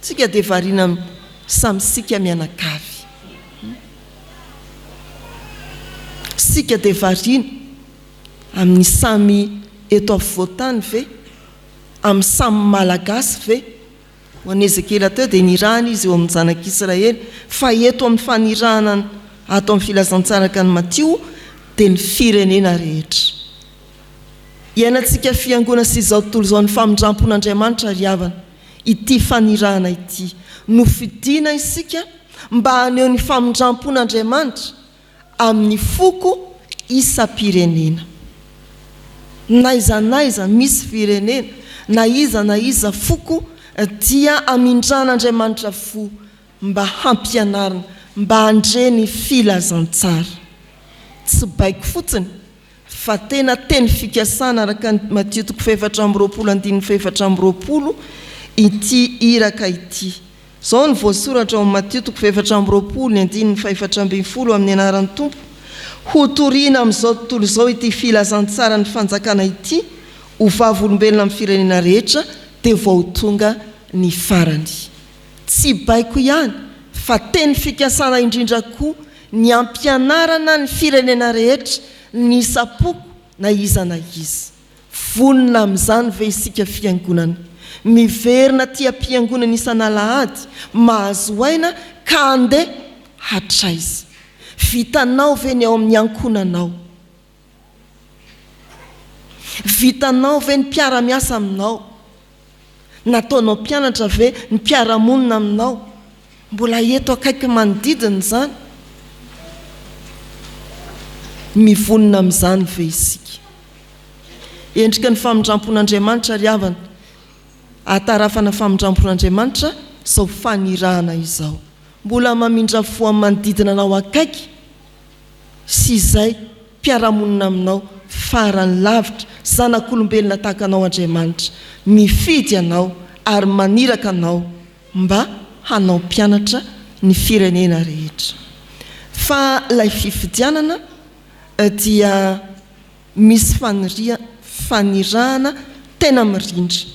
Tsika dia variana samy sika mianakavy. Sika dia variana amin'ny samy eto afovoan-tany ve? Amin'ny samy Malagasy ve? Ho an'i Ezekiela teo dia nirahana izy eo amin'ny zanak'Israely, fa eto amin'ny fanirahana ato amin'ny filazantsara araka an'i Matio dia ny firenena rehetra. Iainantsika fiangoana sy izao tontolo izao ny famindrampon'Andriamanitra ry havana. Ity fanirahana ity. Nofidina isika mba haneho ny famindrampon'Andriamanitra amin'ny foko isam-pirenena. N'aiza n'aiza misy firenena, na iza na iza foko dia hamindran'Andriamanitra fo mba hampianarina, mba handre ny filazantsara. Tsy baiko fotsiny fa tena teny fikasana araka ny Matio toko fahefatra amby roapolo andininy fahefatra amby roapolo ity iraka ity. Izao no voasoratra ao amin'ny Matio toko fahefatra amby roapolo ny andininy fahefatra ambin'ny folo amin'ny anaran'ny Tompo, Hotorina amin'izao tontolo izao ity filazantsaran'ny fanjakana ity ho vavolombelona amin'ny firenena rehetra dia vao ho tonga ny farany. Tsy baiko ihany fa teny fikasana indrindra koa ny hampianarana ny firenena rehetra ny isam-poko na iza na iza. Vonona amin'izany ve isika fiangonana? Miverina aty am-piangonana isan'alahady, mahazo aina ka handeha hatraiza? Vitanao ve ny ao amin'ny ankohonanao? Vitanao ve ny mpiara-miasa aminao? Nataonao mpianatra ve ny mpiara-monina aminao? Mbola eto akaiky manodidina izany? Mivonona amin'izany ve isika? Endriky ny famindrampon'Andriamanitra ry havana, ahatarafana famindrampon'Andriamanitra izao fanirahana izao. Mbola mamindra fo amin'ny manodidina anao akaiky sy izay mpiara-monina aminao farany lavitra, zanak'olombelona tahaka anao Andriamanitra, mifidy anao ary maniraka anao mba hanao mpianatra ny firenena rehetra. Fa ilay fifidianana dia misy faniria, fanirahana tena mirindra.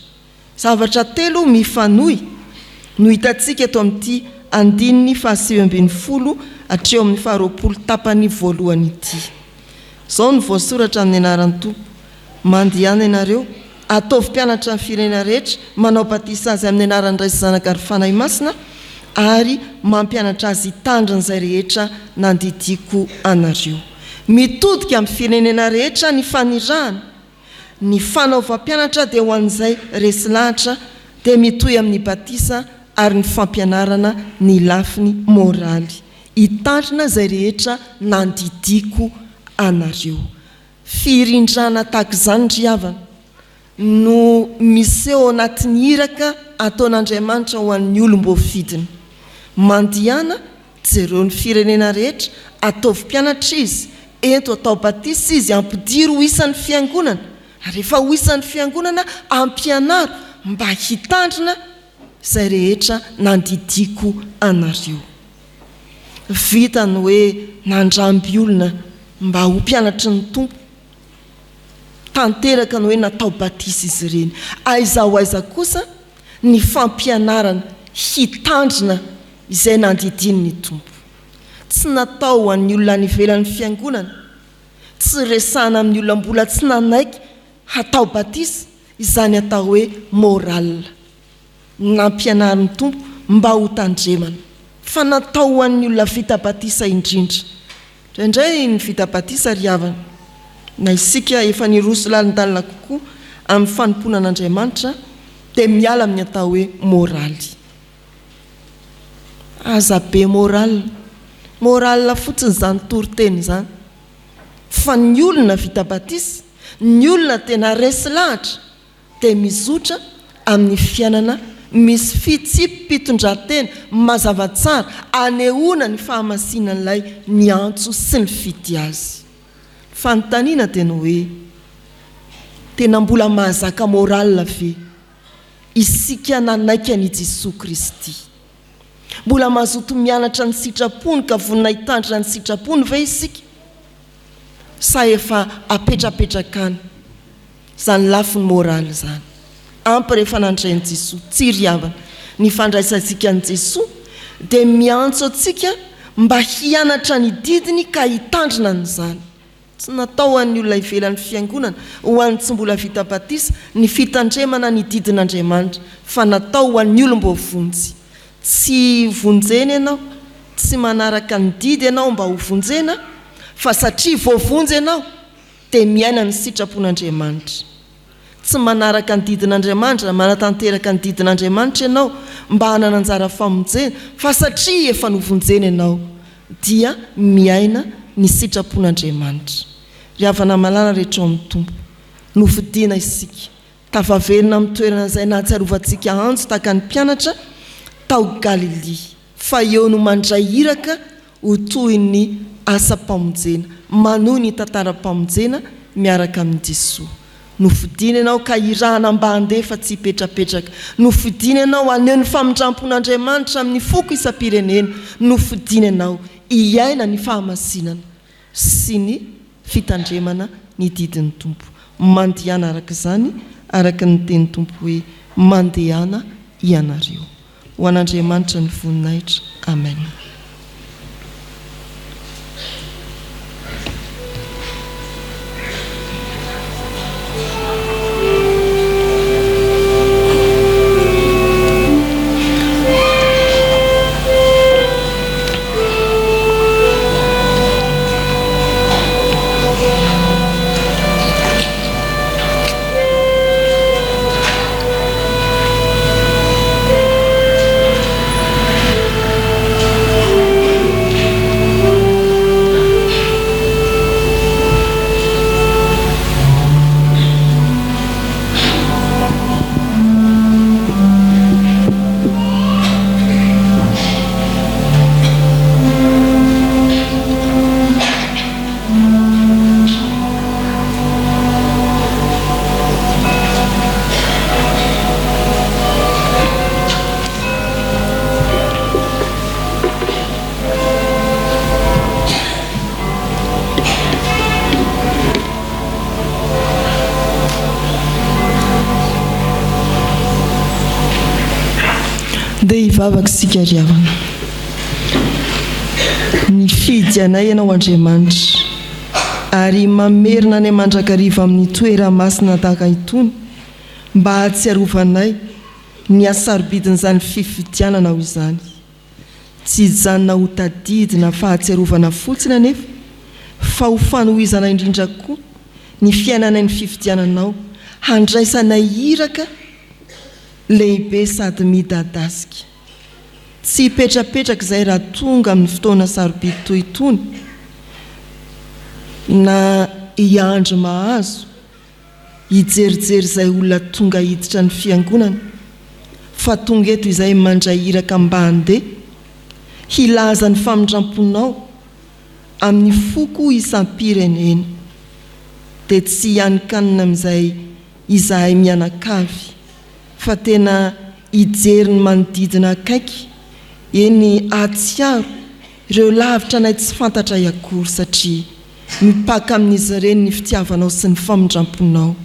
Zavatra telo mifanohy no hitantsika eto amin'ity andininy fahasivy ambin'ny folo hatreo amin'ny faharoapolo tapany voalohany ity. Izao no voasoratra amin'ny anaran'ny Tompo, Mandehana ianareo, ataovy mpianatra ny firenena rehetra, manao batisa azy amin'ny anaran'ny Ray sy Zanaka ary Fanahy Masina, ary mampianatra azy hitandrina izay rehetra nandidiako anareo. Mitodika amin'ny firenena rehetra ny fanirahana. Ny fanaovam-pianatra dia ho an'izay resy lahatra, dia mitohy amin'ny batisa ary ny fampianarana ny lafiny moraly. Hitandrina izay rehetra nandidiako anareo. Firindrana tahaka izany ry havana no miseho ao anatin'ny iraka ataon'Andriamanitra ho an'ny olom-boafidiny. Mandihana, jereo ny firenena rehetra, ataovy mpianatra izy, ento atao batisa izy, ampidiro ho isan'ny fiangonana, ary rehefa ho isan'ny fiangonana, ampianaro mba hitandrina izay rehetra nandidiako anareo. Vita ny hoe nandramby olona mba ho mpianatry ny Tompo. Tanteraka ny hoe natao batisa izy ireny. Aiza ho aiza kosa ny fampianarana hitandrina izay nandidian'ny Tompo. Tsy natao ho an'ny olona any ivelan'ny fiangonana, tsy resahana amin'ny olona mbola tsy nanaiky hatao batisa izany atao hoe morale. Nampianarin'ny Tompo mba ho tandremana, fa natao ho an'ny olona vita batisa indrindra. Indraindray ny vita batisa ry havana, na isika efa niroso lalindalina kokoa amin'ny fanompoana an'Andriamanitra, dia miala amin'ny atao hoe moraly. Aza be morale. Morale fotsiny izany toriteny izany. Fa ny olona vita batisa, ny olona tena resy lahatra, dia mizotra amin'ny fiainana misy fitsipi-pitondran-tena mazava tsara anehoana ny fahamasinan'ilay niantso sy nifidy azy. Ny fanontaniana dia ny hoe, tena mbola mahazaka morale ve isika nanaiky an'i Jesoa Kristy? Mbola mazoto mianatra ny sitrapony ka vonona hitandrina ny sitrapony ve isika? Sa efa apetrapetraka any izany lafiny moraly izany? Ampy rehefa nandray an'i Jesoa. Tsia ry havana, ny fandraisantsika an'i Jesoa dia miantso antsika mba hianatra ny didiny ka hitandrina an'izany. Tsy natao ho an'ny olona ivelan'ny fiangonana, ho an'ny tsy mbola vita batisa, ny fitandremana ny didin'Andriamanitra, fa natao ho an'ny olom-boavonjy. Tsy vonjena ianao, tsy manaraka ny didy ianao mba ho vonjena, fa satria voavonjy ianao, dia miaina ny sitrapon'Andriamanitra. Tsy manaraka ny didin'Andriamanitra, manatanteraka ny didin'Andriamanitra ianao mba hanana anjara famonjena, fa satria efa novonjena ianao, dia miaina ny sitrapon'Andriamanitra. Ry havana malala rehetra ao amin'ny Tompo, nofidina isika, tafaverina amin'ny toerana izay nahatsiarovantsika antso tahaka ny mpianatra tao Galilia, fa eo no mandray iraka ho tohin'ny asam-pamonjena, manohy ny tantaram-pamonjena miaraka amin'i Jesoa. Nofidina ianao ka hirahana mba handeha fa tsy hipetrapetraka. Nofidina ianao haneho ny famindrampon'Andriamanitra amin'ny foko isam-pirenena. Nofidina ianao hiaina ny fahamasinana sy ny fitandremana ny didin'ny Tompo. Mandehana araka izany, araka ny tenin'ny Tompo hoe, Mandehana ianareo. Ho an'Andriamanitra ny voninahitra. Amen. Ndeha hivavaka isika ry havana. Nifidy anay Ianao Andriamanitra, ary mamerina anay mandrakariva amin'ny toera-masina tahaka itony mba hahatsiarovanay ny hasarobidin'izany fifidiananao izany. Tsy hijanona ho tadidy na fahatsiarovana fotsiny anefa fa ho fanohizana indrindra koa ny fiainanay ny fifidiananao handraisanay iraka lehibe sady midadasika. Tsy hipetrapetraka izay raha tonga amin'ny fotoana sarobidy toy itony na hiandry mahazo hijerijery izay olona tonga hiditra ny fiangonana fa tonga eto izay mandray iraka mba handeha hilaza ny famindramponao amin'ny foko isam-pirenena dia tsy hianikanina amin'izay izahay mianakavy fa tena hijery ny manodidina akaiky eny hahatsiaro ireo lavitra anay tsy fantatray akory satria mipaka amin'izy ireny ny fitiavanao sy ny famindramponao.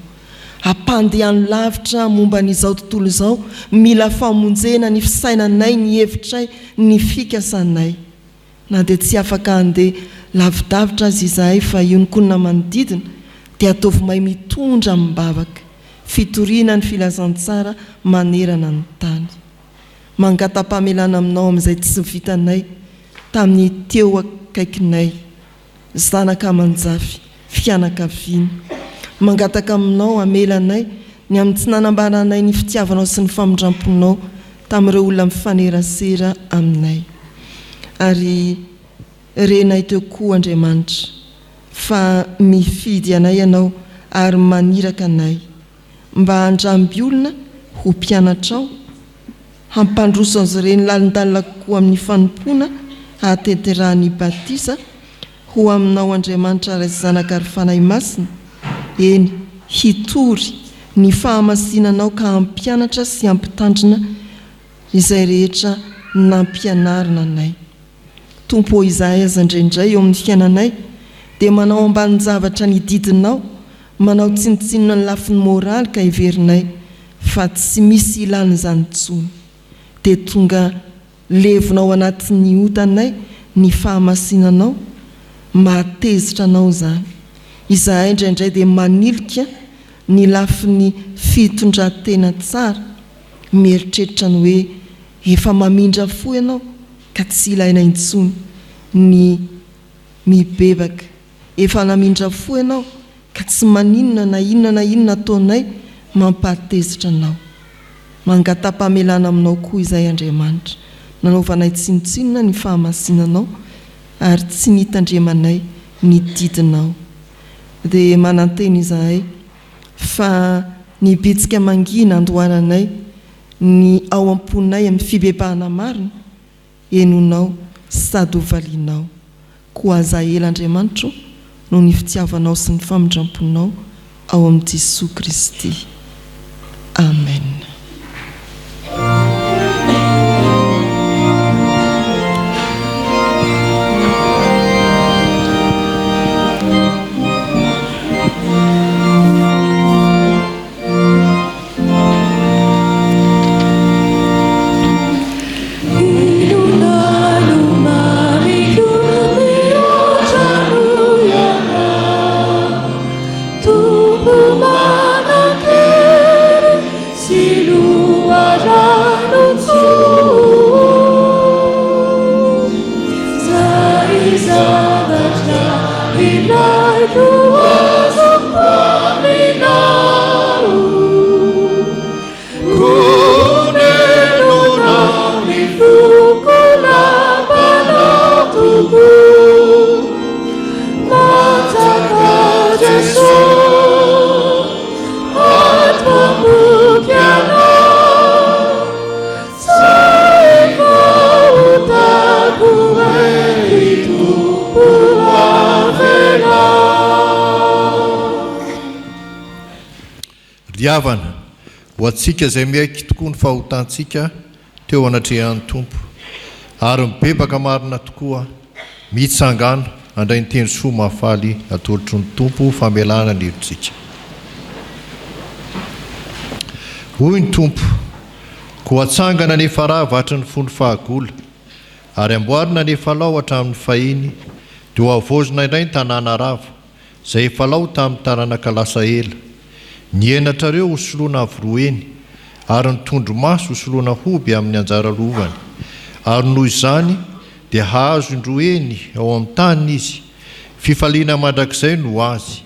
Ampandehano lavitra momba ny izao tontolo izao mila famonjena ny fisainanay, ny hevitray, ny fikasanay. Na dia tsy afaka handeha lavidavitra aza izahay fa hionkonona manodidina dia ataovy mahay mitondra amim-bavaka fitoriana ny filazantsara manerana ny tany. Mangata-pamelana aminao amin'izay tsy vitanay tamin'ny teo akaikinay, zanaka aman-jafy, fianakaviana. Mangataka aminao hamela anay ny amin'ny tsy nanambaranay ny fitiavanao sy ny famindramponao tamin'ireo olona mifanerasera aminay. Ary renay teo koa Andriamanitra fa mifidy anay Ianao ary maniraka anay mba handramby olona ho mpianatrao, hampandroso azy ireny lalindalina kokoa amin'ny fanompoana hahatanterahan'ny batisa ho aminao Andriamanitra Ray sy Zanaka ary Fanahy Masina, eny, hitory ny fahamasinanao ka hampianatra sy hampitandrina izay rehetra nampianarina anay. Tompo ô izahay aza indraindray eo amin'ny fiainanay dia manao ambanin-javatra ny didinao, manao tsinontsinona ny lafiny moraly ka heverinay fa tsy misy ilana izany intsony. Dia tonga levona ao anatin'ny otanay ny fahamasinanao, mahatezitra anao izany. Izahay indraindray dia manilika ny lafiny fitondran-tena tsara, mieritreritra ny hoe efa mamindra fo ianao ka tsy ilaina intsony ny mibebaka. Efa namindra fo ianao ka tsy maninona na inona na inona ataonay mampahatezitra anao. Mangata-pamelana aminao koa izay Andriamanitra. Nanaovanay tsinontsinona ny fahamasinanao ary tsy nitandremanay ny didinao. Dia manantena izahay fa ny bitsika mangina andoharanay ny ao am-ponay amin'ny fibebahana marina, henonao sady hovalianao. Koa aza ela Andriamanitro noho ny fitiavanao sy ny famindramponao ao amin'i Jesoa Kristy. Amen. Inona no mamiko mihoatra noho Ianao, Tompo manan-kery sy loharanon-tsoa. Izay zavatra ilaiko azoko aminao. Konenona ny foko lapanao tokoa. Manjaka Jeso, ato am-poko Ianao. Zay fahotako ry Tompo avelao. Ry havana, ho antsika izay miaiky tokoa ny fahotantsika teo anatrehan'ny Tompo, ary mibebaka marina tokoa, mitsangàna handray ny teny soa mahafaly atolotry ny Tompo ho famelana ny helotsika. Hoy ny Tompo, Koa atsangana anefa rava hatry ny fony fahagola. Ary hamboarina ny efa lao hatramin'ny fahiny, dia hohavaozina indray ny tanàna rava, izay efa lao tamin'ny taranaka lasa ela. Ny henatrareo hosoloana avo roa heny, ary ny tondro-maso hosoloana hoby amin'ny anjara lovany. Ary noho izany dia hahazo indroa heny ao amin'ny taniny izy. Fifaliana mandrakizay no ho azy.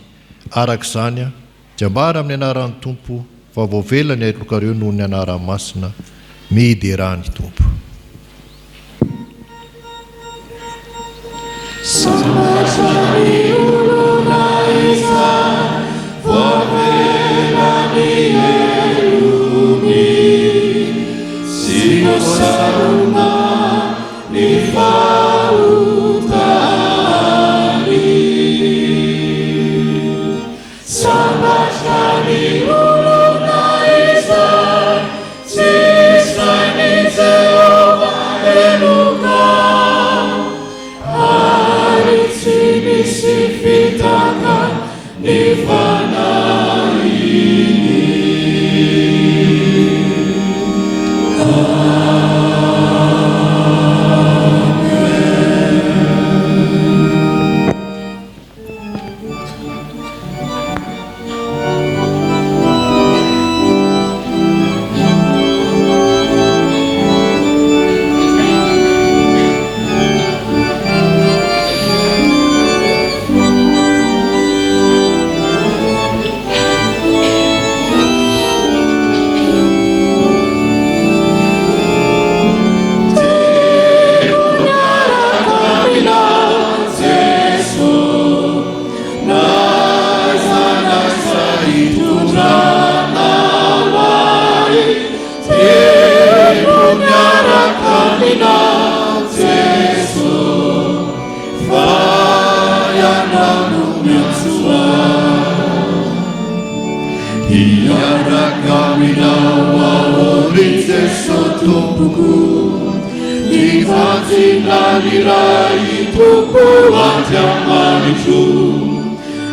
Araka izany, dia ambara amin'ny anaran'ny Tompo fa voavela ny helokareo noho ny anarany masina. Miderà ny Tompo. Sambatra ny olona izay voavela ny helony sy voasarona ny fahotany. Sambatra ny olona izay tsy sain'i Jehovah heloka, ary tsy misy fitaka ny fanahiny. Amen. Hiaraka aminao aho ry Jeso Tompoko Hivatsina ny Ray Tompo Andriamanitro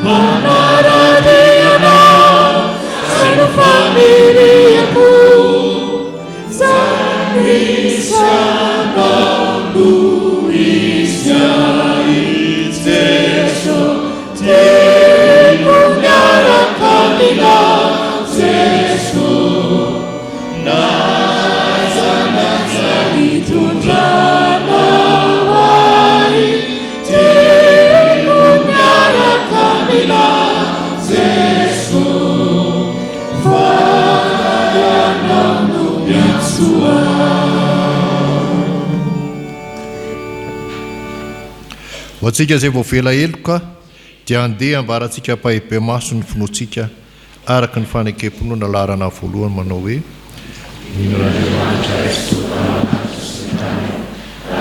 Hanara-dia Anao Izay no faniriako Izay misy Anao no misy ahy Jeso Tiako miaraka aminao Jeso Na aiza na aiza hitondranao ahy Tiako miaraka aminao Jeso Fa Ianao no miantso ahy. Ho antsika izay voavela heloka dia andeha hambarantsika ampahibemaso ny finoantsika araka ny fanekem-pinoana laharana voalohany manao hoe, Mino an'Andriamanitra Ray sy Tompon'ny lanitra sy ny tany aho,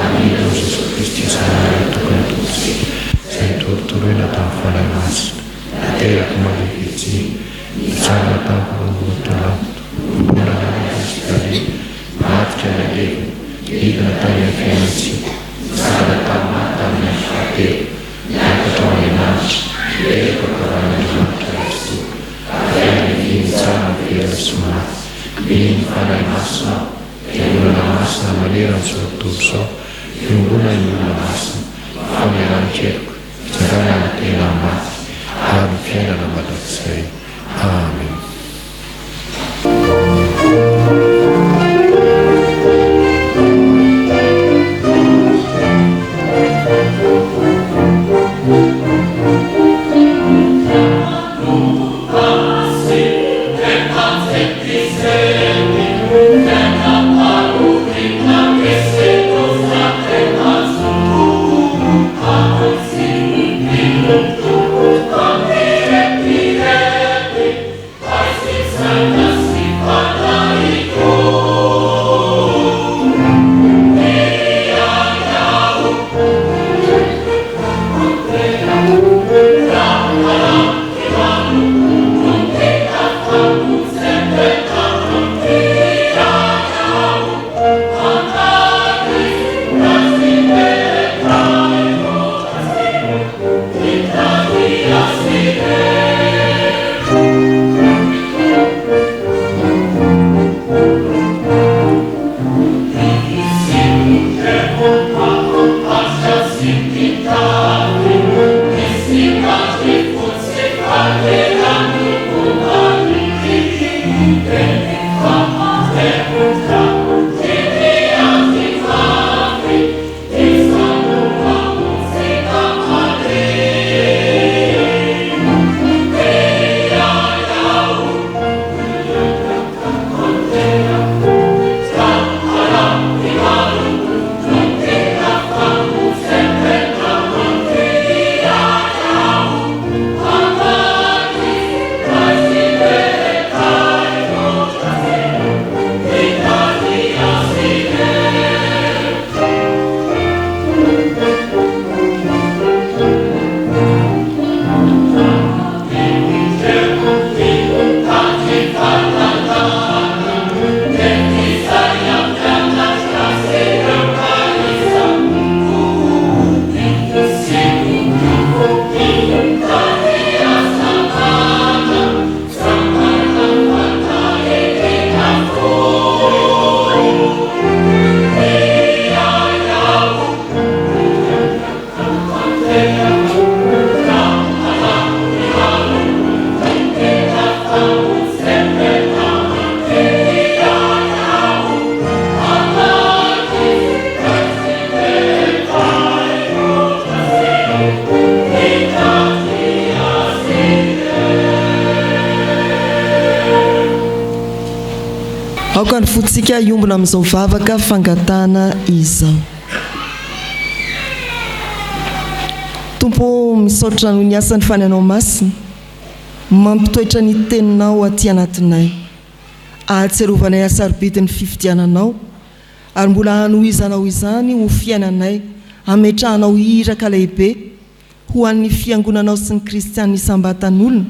ary mino an'i Jesoa Kristy Zanany Lahitokana Tompontsika, izay notorotoroina tamin'ny Fanahy Masina, naterak'i Maria Virjiny, nitsangana tamin'ny voaloham-boatolavotra, nonina any Ejipta, maty ka nalevina, nidina tany amin'ny fiainan-tsika, nitsangana tamin'ny maty tamin'ny andro fahatelo, Miakatra ho any an-danitra, Mipetraka ankavan'Andriamanitra Ray Tsitoha, Avy any havia mitsara ny velona sy ny maty, Mino ny Fanahy Masina aho, Fiangonana masina manerana izao tontolo izao, Fiombonan'ny olona masina, Famelan-keloka, Fitsanganan'ny tena amin'ny maty, ary ny fiainana mandrakizay. Amen. fontsika hiombona amin'izao vavaka fangatahana izao. Tompo ô, misaotra noho ny asan'ny Fanahinao Masina mampitoetra ny Teninao aty anatinay. Ahatsiarovanay hasarobidin'ny fifidiananao ary mbola hanohizanao izany ho fiainanay, hametrahanao iraka lehibe ho an'ny Fiangonanao sy ny Kristiana isam-batan'olona.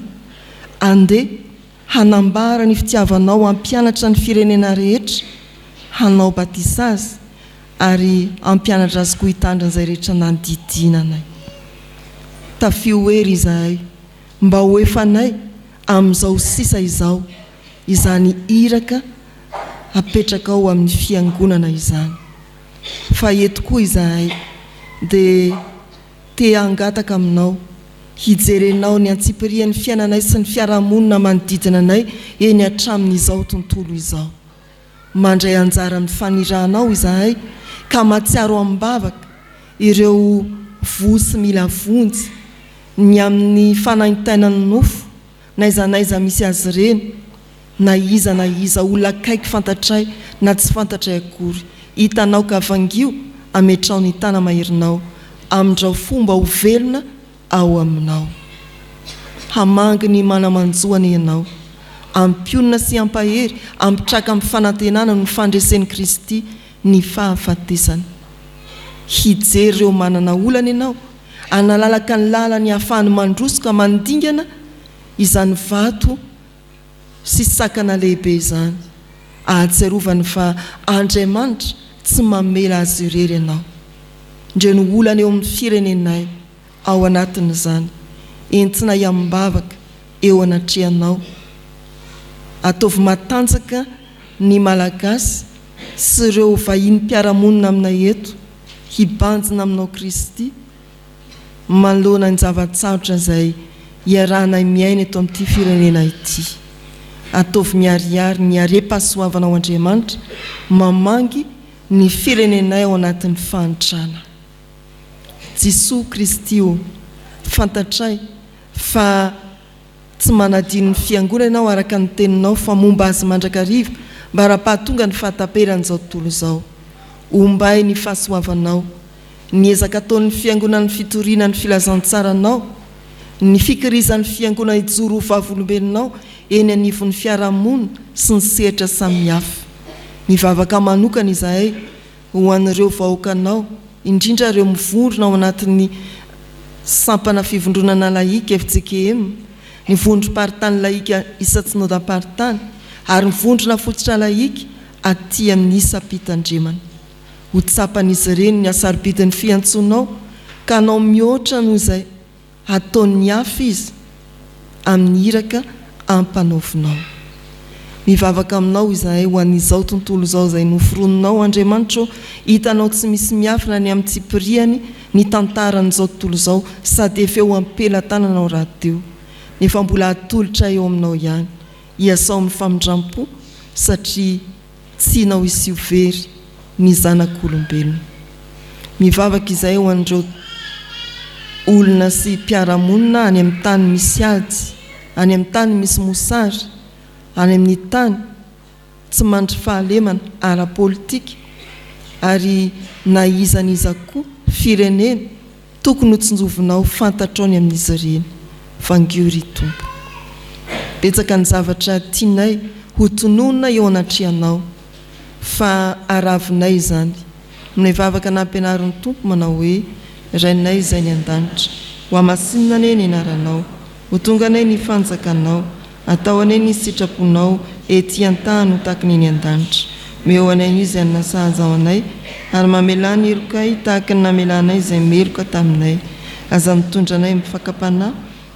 Andeha hanambara ny fitiavanao hampianatra ny firenena rehetra, hanao batisa azy ary hampianatra azy koa hitandrina izay rehetra nandidiana anay. Tafio hery izahay mba ho efanay amin'izao sisa izao izany iraka apetrakao amin'ny Fiangonana izany. Fa eto koa izahay dia te hangataka aminao hijerenao ny antsipirian'ny fiainanay sy ny fiarahamonina manodidina anay eny hatramin'izao tontolo izao. Mandray anjara amin'ny fanirahanao izahay ka mahatsiaro amim-bavaka ireo voa sy mila vonjy, ny amin'ny fanaintainan'ny nofo, n'aiza n'aiza misy azy ireny, na iza na iza olona akaiky fantatray na tsy fantatray akory, hitanao ka vangio, ametraho ny tana-maherinao, amindrao fo mba ho velona ao aminao. Hamangy ny mana-manjo anie ianao. Ampionona sy ampahery, ampitraka amin'ny fanantenana noho ny fandresen'i Kristy ny fahafatesana. Hijery ireo manana olana ianao, hanalalaka ny lalany hahafahany mandroso ka mandingana izany vato sy sakana lehibe izany, ahatsiarovany fa Andriamanitra tsy mamela azy irery ianao. Ndreo ny olana eo amin'ny firenenay ao anatin'izany, entinay amim-bavaka eo anatrehanao. Ataovy matanjaka ny Malagasy sy ireo vahiny mpiara-monina aminay eto hibanjina aminao Kristy manoloana ny zava-tsarotra izay iarahanay miaina eto amin'ity firenena ity. Ataovy miharihary ny harem-pahasoavanao Andriamanitra mamangy ny firenenay ao anatin'ny fahantrana. Jesoa Kristy ô, fantatray fa tsy manadino ny Fiangonana Ianao araka ny Teninao fa momba azy mandrakariva mba ara-pahatonga ny fahataperan'izao tontolo izao. Ombay ny fahasoavanao, ny ezaka ataon'ny Fiangonan'ny fitoriana ny filazantsaranao, ny fikirizan'ny Fiangonana hijoro ho vavolombelonao eny anivon'ny fiarahamonina sy ny sehatra samihafa. Mivavaka manokana izahay ho an'ireo vahoakanao, indrindra ireo mivondrona ao anatin'ny Sampana Fivondronana Lahika, fjkm, ny Vondrom-paritany Lahika isan-tsinodam-paritany, ary ny Vondrona Fototra Lahika aty amin'ny isam-pitandremana. Ho tsapan'izy ireny ny hasarobidin'ny fiantsoanao ka hanao mihoatra noho izay hataon'ny hafa izy amin'ny iraka ampanaovinao. Mivavaka aminao izahay ho an'izao tontolo izao izay noforoninao, Andriamanitra ô, hitanao tsy misy miafina ny amin'ny tsipiriany ny tantaran'izao tontolo izao sady efa eo am-pelatananao rahateo. Nefa mbola atolotra eo aminao ihany. Iasao amin'ny famindram-po satria tsy hinao hisy ho very ny zanak'olombelona. Mivavaka izahay ho an'ireo olona sy mpiara-monina any amin'ny tany misy ady, any amin'ny tany misy mosary, any amin'ny tany tsy mandry fahalemana ara-politika ary na iza n'iza koa firenena Tokony ho tsinjovinao fantatrao ny amin'izy ireny. Vangio ry Tompo. Betsaka ny zavatra tianay ho tononina eo anatrehanao, fa aravinay izany. Amin'ilay vavaka nampianarin'ny Tompo manao hoe, Rainay izay any an-danitra, hohamasinina anie ny anaranao. Ho tonga anie ny fanjakanao. Atao anie ny sitraponao ety an-tany ho tahaka ny eny an-danitra. Omeo anay anio izay hanina sahaza ho anay, ary mamelà ny helokay tahaka ny namelanay izay meloka taminay. Aza mitondra anay amin'ny fakam-panahy,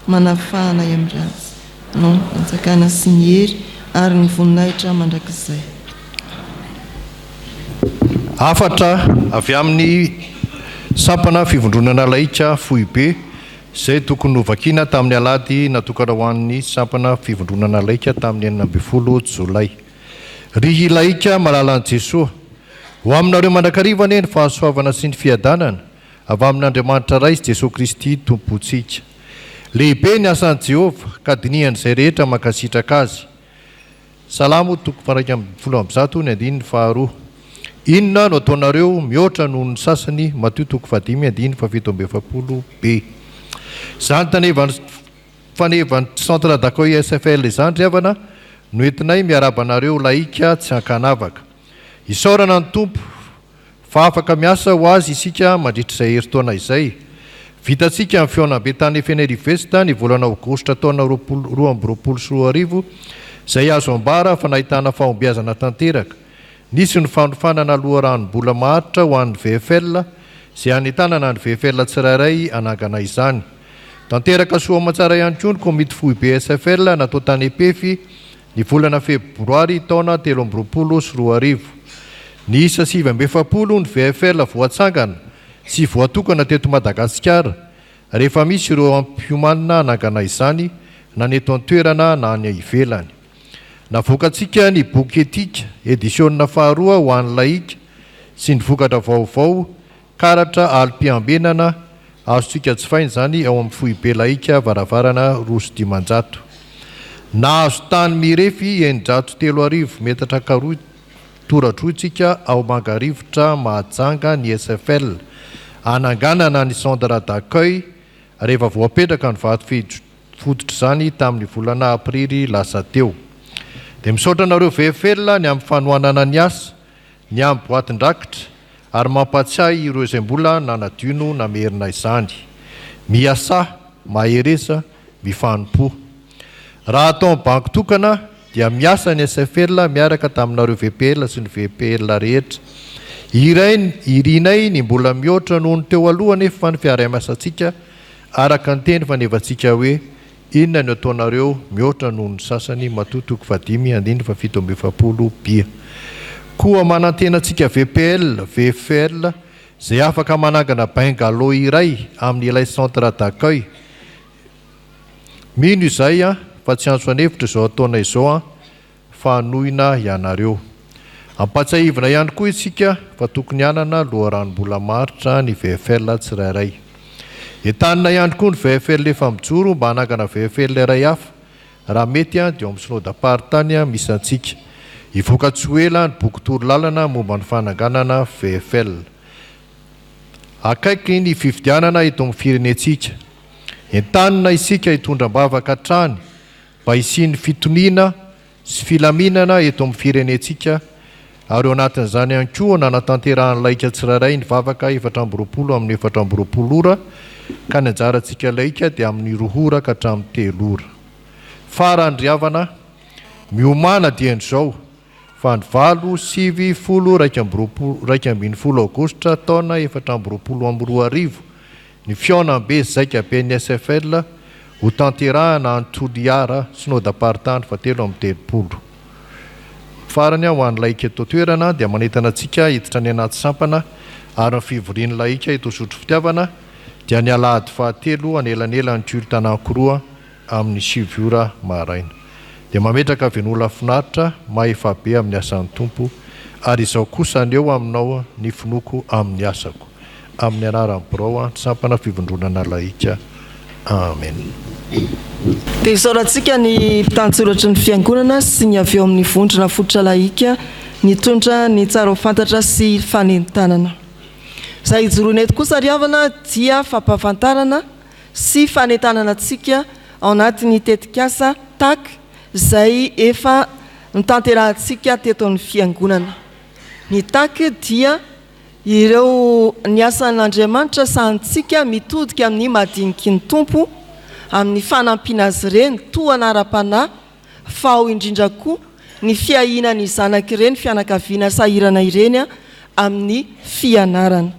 manafaha anay amin'ny ratsy. Anao ny fanjakana sy ny hery ary ny voninahitra mandrakizay. Hafatra avy amin'ny Sampana Fivondronana Laika Foibe izay tokony novakiana tamin'ny alahady natokana ho an'ny sampana fivondronana laika tamin'ny 16 jolay. Ry laika malalan'i Jesoa, ho aminareo mandrakariva anie ny fahasoavana sy ny fiadanana avy amin'Andriamanitra Ray sy Jesoa Kristy Tompontsika. Lehibe ny asan'i Jehovah ka dinihan'izay rehetra mankasitraka Azy. Salamo toko faha-111 ny andininy faharoa. Inona no ataonareo mihoatra noho ny sasany Matio toko fahadimy andininy faha-47 b. Izany tanevan'ny fanevan'ny Centre d'accueil SFL izany ry havana no entinay miarahaba anareo laika tsy ankanavaka. Isaorana ny Tompo fa afaka miasa ho Azy isika mandritra izay herintaona izay. Vitantsika ny fihaonambe tany Fenerive-Est ny volana aogositra taona 2022 izay azo ambara fa nahitana fahombiazana tanteraka. Nisy ny fanofanana loharanom-bola maharitra ho an'ny VFL izay hanentanana ny VFL tsirairay hanangana izany. Tanteraka soa aman-tsara ihany koa ny komity foibe SFL natao tany Ampefy ny volana febroary taona 2023. Niisa 49 ny VFL voatsangana sy voatokana teto Madagasikara rehefa misy ireo ampiomanina hanangana izany na ny eto an-toerana na any ivelany. Navoakantsika ny boky Etika, edisiona faharoa ho an'ny lahika sy ny vokatra vaovao Karatra alim-piambenana, azontsika jifaina izany ao amin'ny foibe laika varavarana 502. Nahazo tany mirefy 3600 metatra karoa tora-droa isika ao Mangarivotra Mahajanga ny SFL hananganana ny centre d'accueil rehefa voapetraka ny vato fototr'izany tamin'ny volana aprily lasa teo. Dia misaotra anareo VFL ny amin'ny fanohanana ny asa. Ny amin'ny boatin-drakitra, ary mampahatsiahy ireo izay mbola nanadino namerina izany. Miasà, mahereza, mifanompoa. Raha atao amin'ny banky tokana, dia miasa ny SFL miaraka taminareo VPL sy ny VPL rehetra. Irain, irinay ny mbola mihoatra noho ny teo aloha anefa ny fiaraha-miasantsika araka ny teny fanevantsika hoe Inona no ataonareo mihoatra noho ny sasany matoa toko fahadimy andininy faha 47 bia. Koa manantena antsika VPL, VFL izay afaka manangana bungalow iray amin'ny ilay centre d'accueil. Mino izahay an fa tsy antso an'hevitra izao ataonay izao an fa hanohina ianareo. Ampatsiahivina ihany koa isika fa tokony hanana loharanom-bola maharitra ny VFL tsirairay. Entanina ihany koa ny VFL efa mijoro mba hanangana VFL iray hafa, raha mety dia ao amin'ny Synodamparitany misy antsika. Hivoaka tsy ho ela ny boky torolalana momba ny fananganana VFL. Akaiky ny fifidianana eto amin'ny firenentsika. Entanina isika hitondra am-bavaka hatrany mba hisian'ny fitoniana sy filaminana eto amin'ny firenentsika ary ao anatin'izany ihany koa nanatanterahan'ny laika tsirairay ny vavaka 24 amin'ny 24 ora ka ny anjarantsika laika dia amin'ny roa ora ka hatramin'ny telo ora. Farany ry havana, miomàna dieny izao fa ny 8, 9, 10, 21, 11 aogositra taona 2024 Ny fihaonambe zaikaben'ny SFL ho tanterahana any Toliara, Synodam-paritany faha 33. Farany, ho an'ny laika eto an-toerana dia manentana antsika hiditra any anaty sampana ary ny fivorian'ny laika eto Isotry Fitiavana dia ny alahady fahatelo anelanelan'ny culte anankiroa amin'ny sivy ora maraina. Dia mametraka venola finaritra, mahefa be amin'ny asan'ny Tompo, ary izao kosa haneho aminao ny finoako amin'ny asako. Amin'ny anaran'ny Birao ny Sampana Fivondronana Lahika. Amen. Dia isaorantsika ny mpitantsoratry ny Fiangonana sy ny avy eo amin'ny Vondrona Fototra Lahika nitondra ny tsara ho fantatra sy fanentanana. Izay ijoroana eto kosa ry havana dia fampahafantarana sy fanentanana antsika ao anatin'ny tetikasa tac izay efa notanterahantsika teto amin'ny Fiangonana. Ny tac dia ireo ny asan'Andriamanitra sahanintsika mitodika amin'ny madiniky ny Tompo amin'ny fanampiana azy ireny tohana ara-panahy fa ao indrindra koa ny fiahiana ny zanak'ireny fianakaviana sahirana ireny amin'ny fianarana.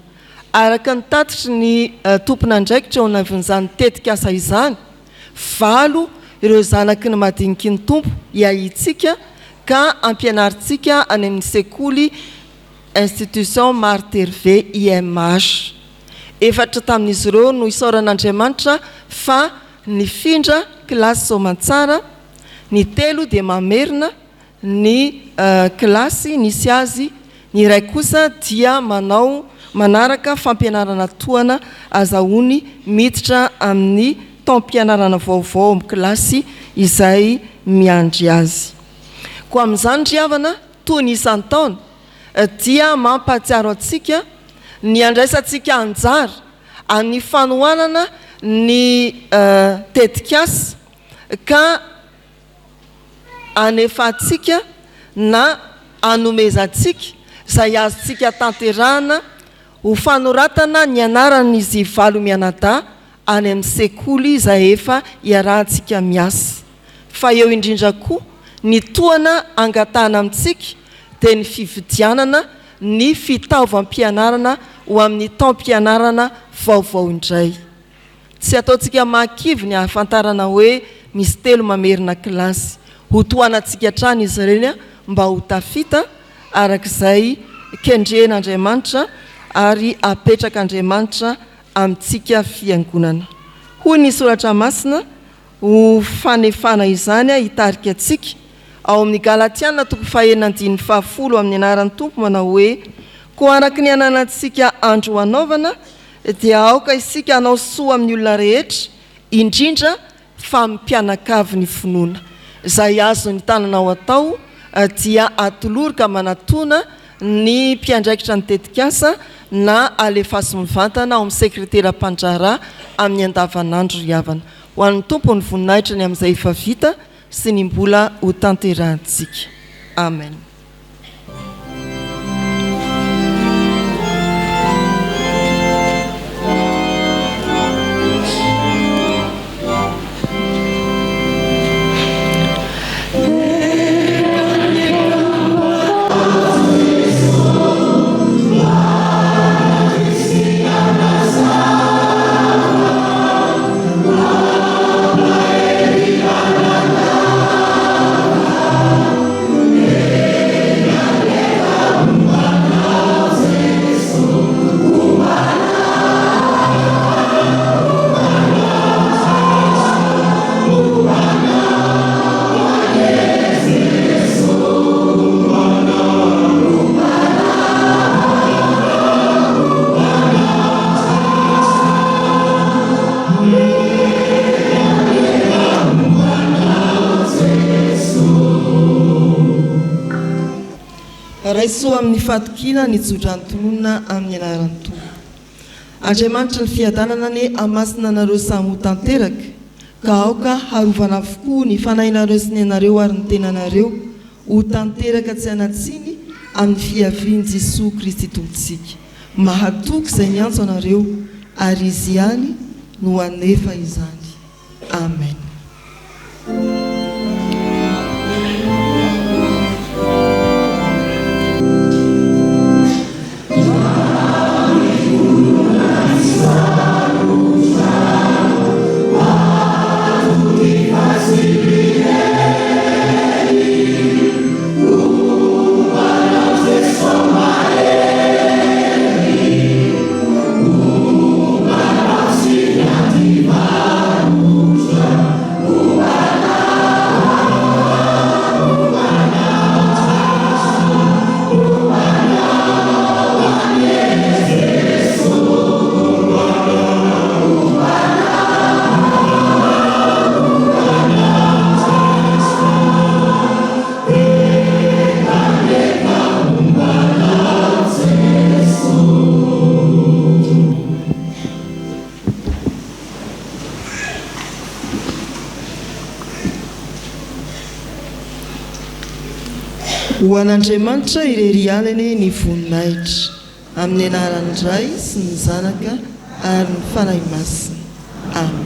Araka ny tatitry ny tompon'andraikitra eo anivon'izany tetikasa izany, valo ireo zanaky ny madiniky ny Tompo iahiantsika ka ampianarintsika any amin'ny sekoly Institution Marthe Hervé, IMH. Efatra tamin'izy ireo no isaoran'Andriamanitra fa nifindra kilasy soamantsara, ny telo dia mamerina ny kilasy nisy azy, ny iray kosa dia manao manaraka fampianarana tohana azahoany miditra amin'ny taom-pianarana vaovao ao amin'ny kilasy izay miandry azy. Koa amin'izany ry havana, toy ny isan-taona, dia mampahatsiaro antsika ny handraisantsika anjara amin'ny fanohanana ny tetikasa ka anefantsika na anomezantsika izay azontsika tanterahana ho fanoratana ny anaran'izy valo mianadahy any amin'ny sekoly izay efa iarahantsika miasa. Fa eo indrindra koa ny tohana angatahana amintsika dia ny fividianana ny fitaovam-pianarana ho amin'ny taom-pianarana vaovao indray. Tsy ataontsika mahakivy ny ahafantarana hoe misy telo mamerina kilasy. Ho tohanantsika hatrany izy ireny mba ho tafita araka izay kendren'Andriamanitra ary apetrak'Andriamanitra amintsika fiangonana. Hoy ny Soratra Masina ho fanefana izany hitarika antsika ao amin'ny Galatiana toko fahenina andininy fahafolo amin'ny anaran'ny Tompo manao hoe, Koa araka ny ananantsika andro hanaovana dia aoka isika hanao soa amin'ny olona rehetra, indrindra fa amin'ny mpianakavy ny finoana. Izay azon'ny tananao atao dia atolory ka manatona ny mpiandraikitra ny tetikasa na alefaso mivantana ao amin'ny sekretera mpandraharaha amin'ny andavanandro ry havana. Ho an'ny Tompo ny voninahitra ny amin'izay efa vita sy ny mbola hotanterahantsika. Amen. Raiso amin'ny fahatokiana ny tsodrano tononina amin'ny anaran'ny Tompo. Andriamanitry ny fiadanana anie hamasina anareo samy ho tanteraka, ka aoka harovana avokoa ny fanahinareo sy ny anareo ary ny tenanareo ho tanteraka tsy hanan-tsiny amin'ny fiavian'i Jesoa Kristy Tompontsika. Mahatoky izay niantso anareo, ary Izy ihany no hanefa izany. Amen. Ho an'Andriamanitra irery ihany anie ny voninahitra, amin'ny anaran'ny Ray sy ny Zanaka ary ny Fanahy Masina. Amen.